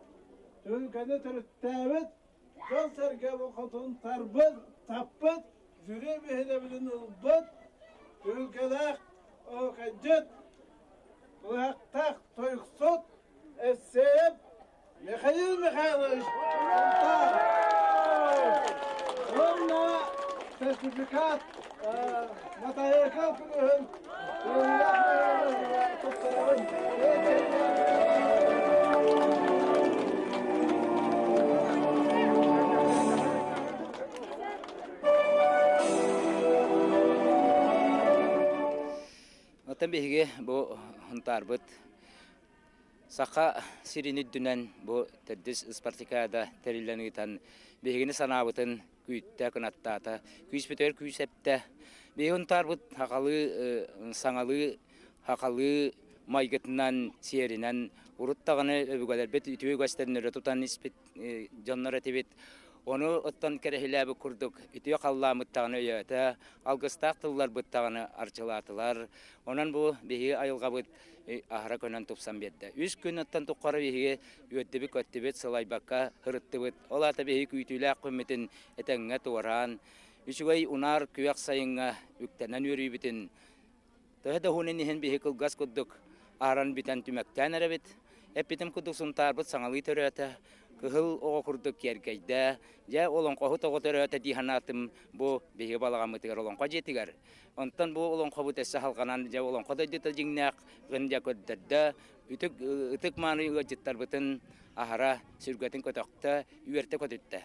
түһүлгэни төрүттээбит, дьон-сэргэ бу хотун тарбыт, таппыт, жюри биһирэбилин ылбыт, түһүлгэлээх оһуокайдьыт, туһахтаах тойуксут Эссеев Михаил Михайлович Уонна сертификат Матайыкал күнүһүн туттарабын. Оттон биһиги бу Хунтаарбыт Саха сирин үрдүнэн бу төрдүс спартакиада тэриллэн ыытан биһигини санаабытын күүттэ, кынаттаата, күүспүтүгэр күүс эптэ. Биһиги Хунтаарбыт сахалыы, саҥалыы, сахалыы майгытынан, сиэринэн урут даҕаны өбүгэлэрбит үтүө үгэстэрин өрө тутан испит дьоннор этибит. Ону оттон кэрэһилээбит курдук үтүө халлааммыт даҕаны өйөөтө, алгыстаах тылларбыт даҕаны арчылаатылар. Онон бу биһиги айылҕабыт аһара көнөн тупсан биэрдэ. Үс күн оттон тухары биһиги үөрдүбүт-көттүбүт, сылайбакка сырыттыбыт. Ол аата биһиги күүтүүлээх күммүтүн этэҥҥэ туораан, үчүгэй унаар күөх сайыҥҥа үктэнэн үөрүүбүтүн төһө да уһунун иһин биһи кылгас курдук ааран бүтэн түмэктээн эрэбит. Эппитим курдук Сунтаарбыт саҥалыы төрөөтө, кыһыл оҕо курдук киэргэйдэ. Дьэ, олоҥхоһут оҕо төрөөтө дии санаатым бу биһиги балаҕаммытыгар олоҥхо дьиэтигэр. Онтон бу олоҥхобут өссө салҕанан, дьэ, олоҥхо дойдута дьиҥнээх гын дьэ көрдөрдө. Үтүк, ытык мааны ыалдьыттарбытын аһара сүргэтин көтөхтө, үөртэ көтүттэ.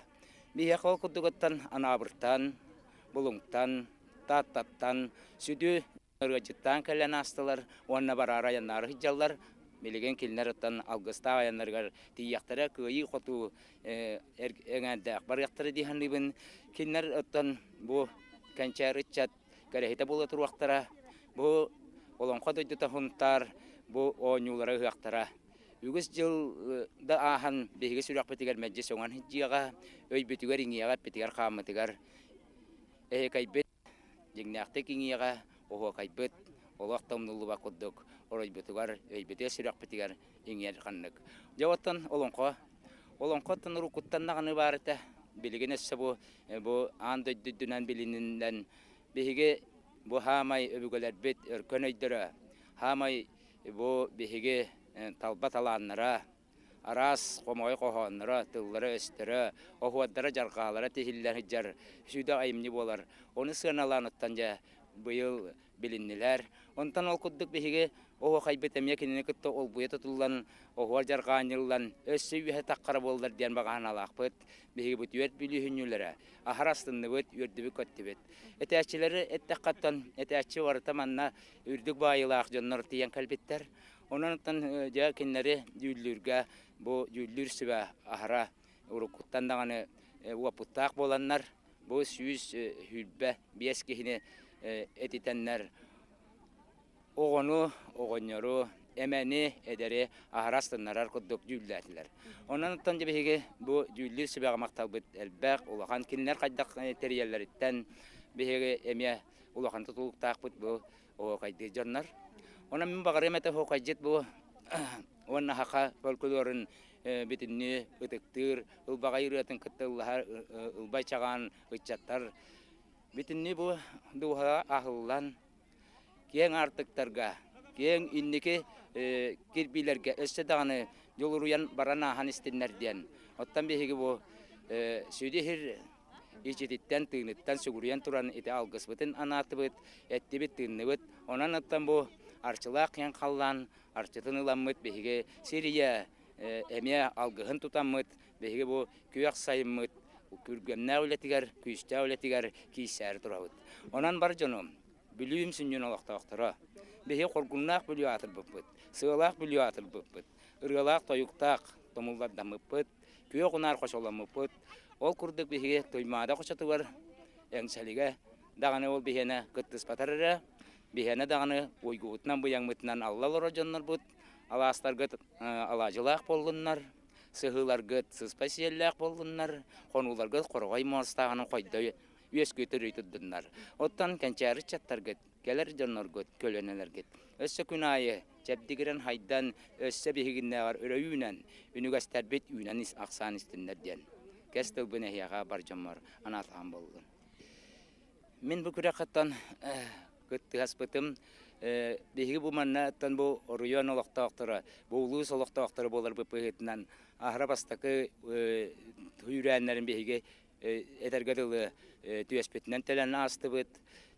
Биһиэхэ ол курдугуттан Анаабыртан, Булуҥтан, Тааттаттан сүдү ыалдьыттаан кэлэн аастылар уонна бараары айаннаары сылдьаллар. Билигин кинилэр оттон алгыстаах айаннарыгар тиийиэхтэрэ, кыайыы-хотуу эҥээрдээх барыахтара дии саныыбын. Кинилэр оттон бу кэнчээри ыччат кэрэһитэ буола туруохтара. Бу Олоҥхо дойдута Сунтаар бу оонньуулара ыһыахтара. Үгүс дьыл да ааһан биһиги сүрэхпитигэр мэлдьи сөҥөн сылдьыаҕа, өйбүтүгэр иҥиэҕэ, эппитигэр-хааммытыгар эһэкэйбит дьиҥнээхтик иҥиэҕэ, оһуокайбыт олох да умнуллубат курдук оройбутугар, өйбүтүгэр, сүрэхпитигэр иҥиэр ханнык. Дьэ оттон олоҥхо олоҥхоттон уруккуттан даҕаны баар этэ. Билигин өссө бу бу аан дойду үрдүнэн билиниллэн биһиги бу хаамай өбүгэлэрбит өркөн өйдөрө, хаамай бу биһиги талба талааннара, араас хомоҕой хоһоонноро, тыллара-өстөрө, оһуордара-дьарҕаалара тиһиллэн сылдьар сүдү айымньы буолар. Ону сыаналааныттан дьэ быйыл билиннилэр. Онтон ол курдук биһиги оһуохайбыт эмиэ кинини кытта олбуйа тутуллан, оһуор дьарҕаанньыллан, өссө үөһэ таххара буоллар диэн баҕа санаалаахпыт. Биһиги бу түөрт бүлүүһүнньүлэрэ аһара астынныбыт, үөрдүбүт-көттүбүт. Этээччилэри эттэххэттэн этээччи барыта манна үрдүк баайыылаах дьоннор тиийэн кэлбиттэр. Онон оттон дьэ кинилэри дьүүллүүргэ бу дьүүллүүр сүбэ аһара уруккуттан даҕаны уопуттаах буоланнар бу 125 киһини этитэннэр оҕону, оҕонньору, эмэни, эдэри аһара астыннарар курдук дьүүллээтилэр. Онон оттон дьэ биһиги бу дьүүллүүр сүбэҕэ махталбыт элбэх, улахан кинилэр хайдах тэрийэллэриттэн биһиги эмиэ улахан тутулуктаахпыт бу оһуокайдыыр дьоннор. Онон мин баҕарыам этэ оһуокайдьыт бу уонна саха фольклорун бүтүннүү ытыктыыр, ылбаҕай ырыатын кытта ыллаһар ылбай чаҕаан ыччаттар бүтүннүү бу дууһаҕа аһыллан киэҥ аартыктарга. Киэҥ инники кирбиилэргэ өссө даҕаны дьулуруйан баран ааһан истиннэр диэн. Оттон биһиги бу сүдү иһир ичититтэн, тыыныттан сүгүрүйэн туран ити алгыспытын анаатыбыт, эттибит, тыынныбыт. Онон оттон бу арчылаах киэҥ халлаан арчытын ыламмыт биһиги сир ийэ эмиэ алгыһын тутаммыт, биһиги бу күөх сайыммыт күргүөмнээх үлэтигэр, күүстээх үлэтигэр киирсээри турабыт. Онон бар дьонум, Бүлүүм сүнньүн олохтоохторо, биһиги хоргуннаах Бүлүү аатырбыппыт, сыалаах Бүлүү аатырбыппыт, ырыалаах-тойуктаах тумуллардаммыппыт, күөх унаар хочоломмуппут. Ол курдук биһиги Туймаада хочотугар Эҥсэлигэ даҕаны ол биһиэнэ кыттыспатар эрэ, биһиэнэ даҕаны уйгубутунан-быйаҥмытынан алла олорор дьоннорбут, алаастаргыт алаадьылаах буоллуннар, сыһыыларгыт сыспай сиэллээх буоллуннар, хонууларгыт хороҕой муостааҕынан хойдо үөскүү төрүү турдуннар. Оттон кэнчээри ыччаттаргыт, кэлэр дьонноргут, көлүөнэлэргит өссө күн аайы чэбдигирэн хайдан, өссө биһигиннээҕэр өрө үүнэн, үнүгэстэрбит үүнэн ахсаан истиннэр диэн кэс тылбын эһиэхэ бар дьоммор анаатаҕым буоллун. Мин бу күрэххиттэн кыттыһаспытым биһиги бу маннаттан бу оройуон олохтоохторо, бу улуус олохтоохторо буоларбыт быһыытынан аһара бастакы үүрээннэрин биһиги этэргэ дылы түөспүтүнэн төлөн аастыбыт.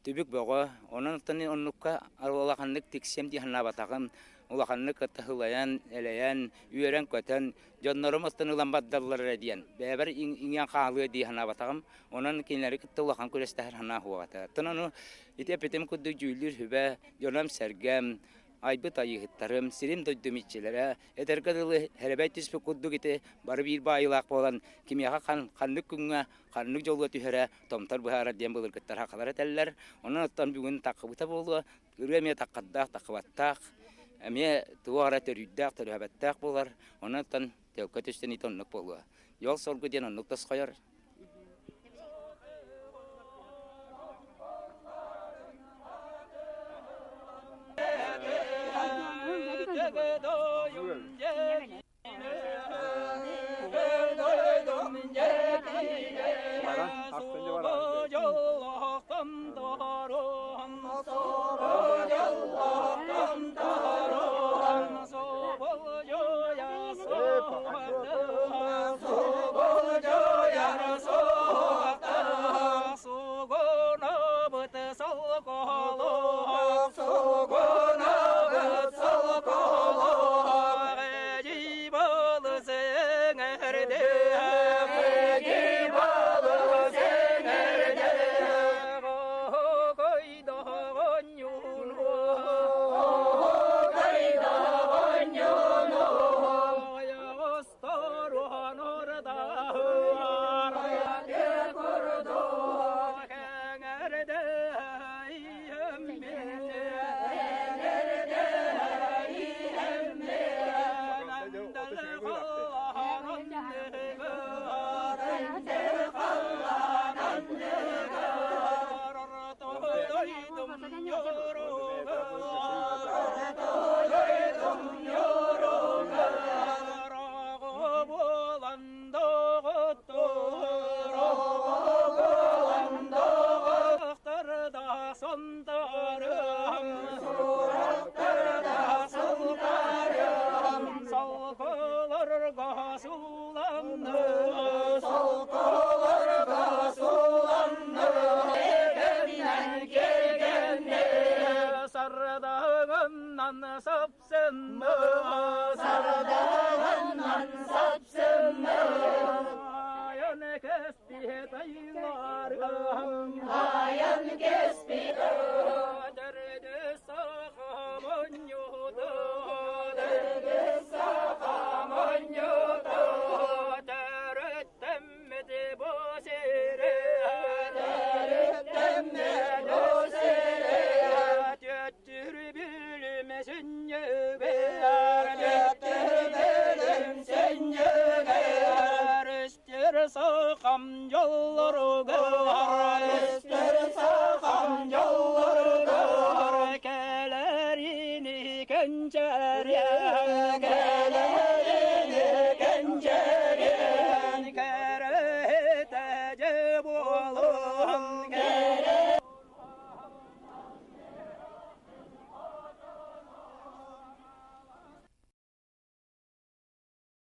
Түбүк бөҕө. Онон оннукка улаханнык тиксиэм дии санаабатаҕым. Улаханнык кытта элэйэн, үөрэн-көтөн, дьоннорум оттон ылан бардаллар эрэ диэн, бэйэбэр иҥиэн хаалыа дии санаабатаҕым. Онон кинилэри кытта улахан күрэстэһэр санаа суоҕа. Оттон ону ити эппитим курдук дьүүллүүр сүбэ, дьоном-сэргэм, айбыт айыыһыттарым, сирим-дойдум иччилэрэ, этэргэ дылы хэрэбэй түспүт курдук ити бары биир баайыылаах буолан кимиэхэ ханнык күҥҥэ ханнык дьолго түһэрэ томтор быһаарар диэн былыргыттар хахалар этэллэр. Онон оттон бүгүн таххыбыта буолуо, ырыа эмиэ таххардаах, таххыбаттаах, эмиэ туох эрэ төрүүрдээх, төрөөбөттөөх буолар. Онон оттон төлкө түстэн ити оннук буолуо. Дьол-соргу диэн оннук тосхойор.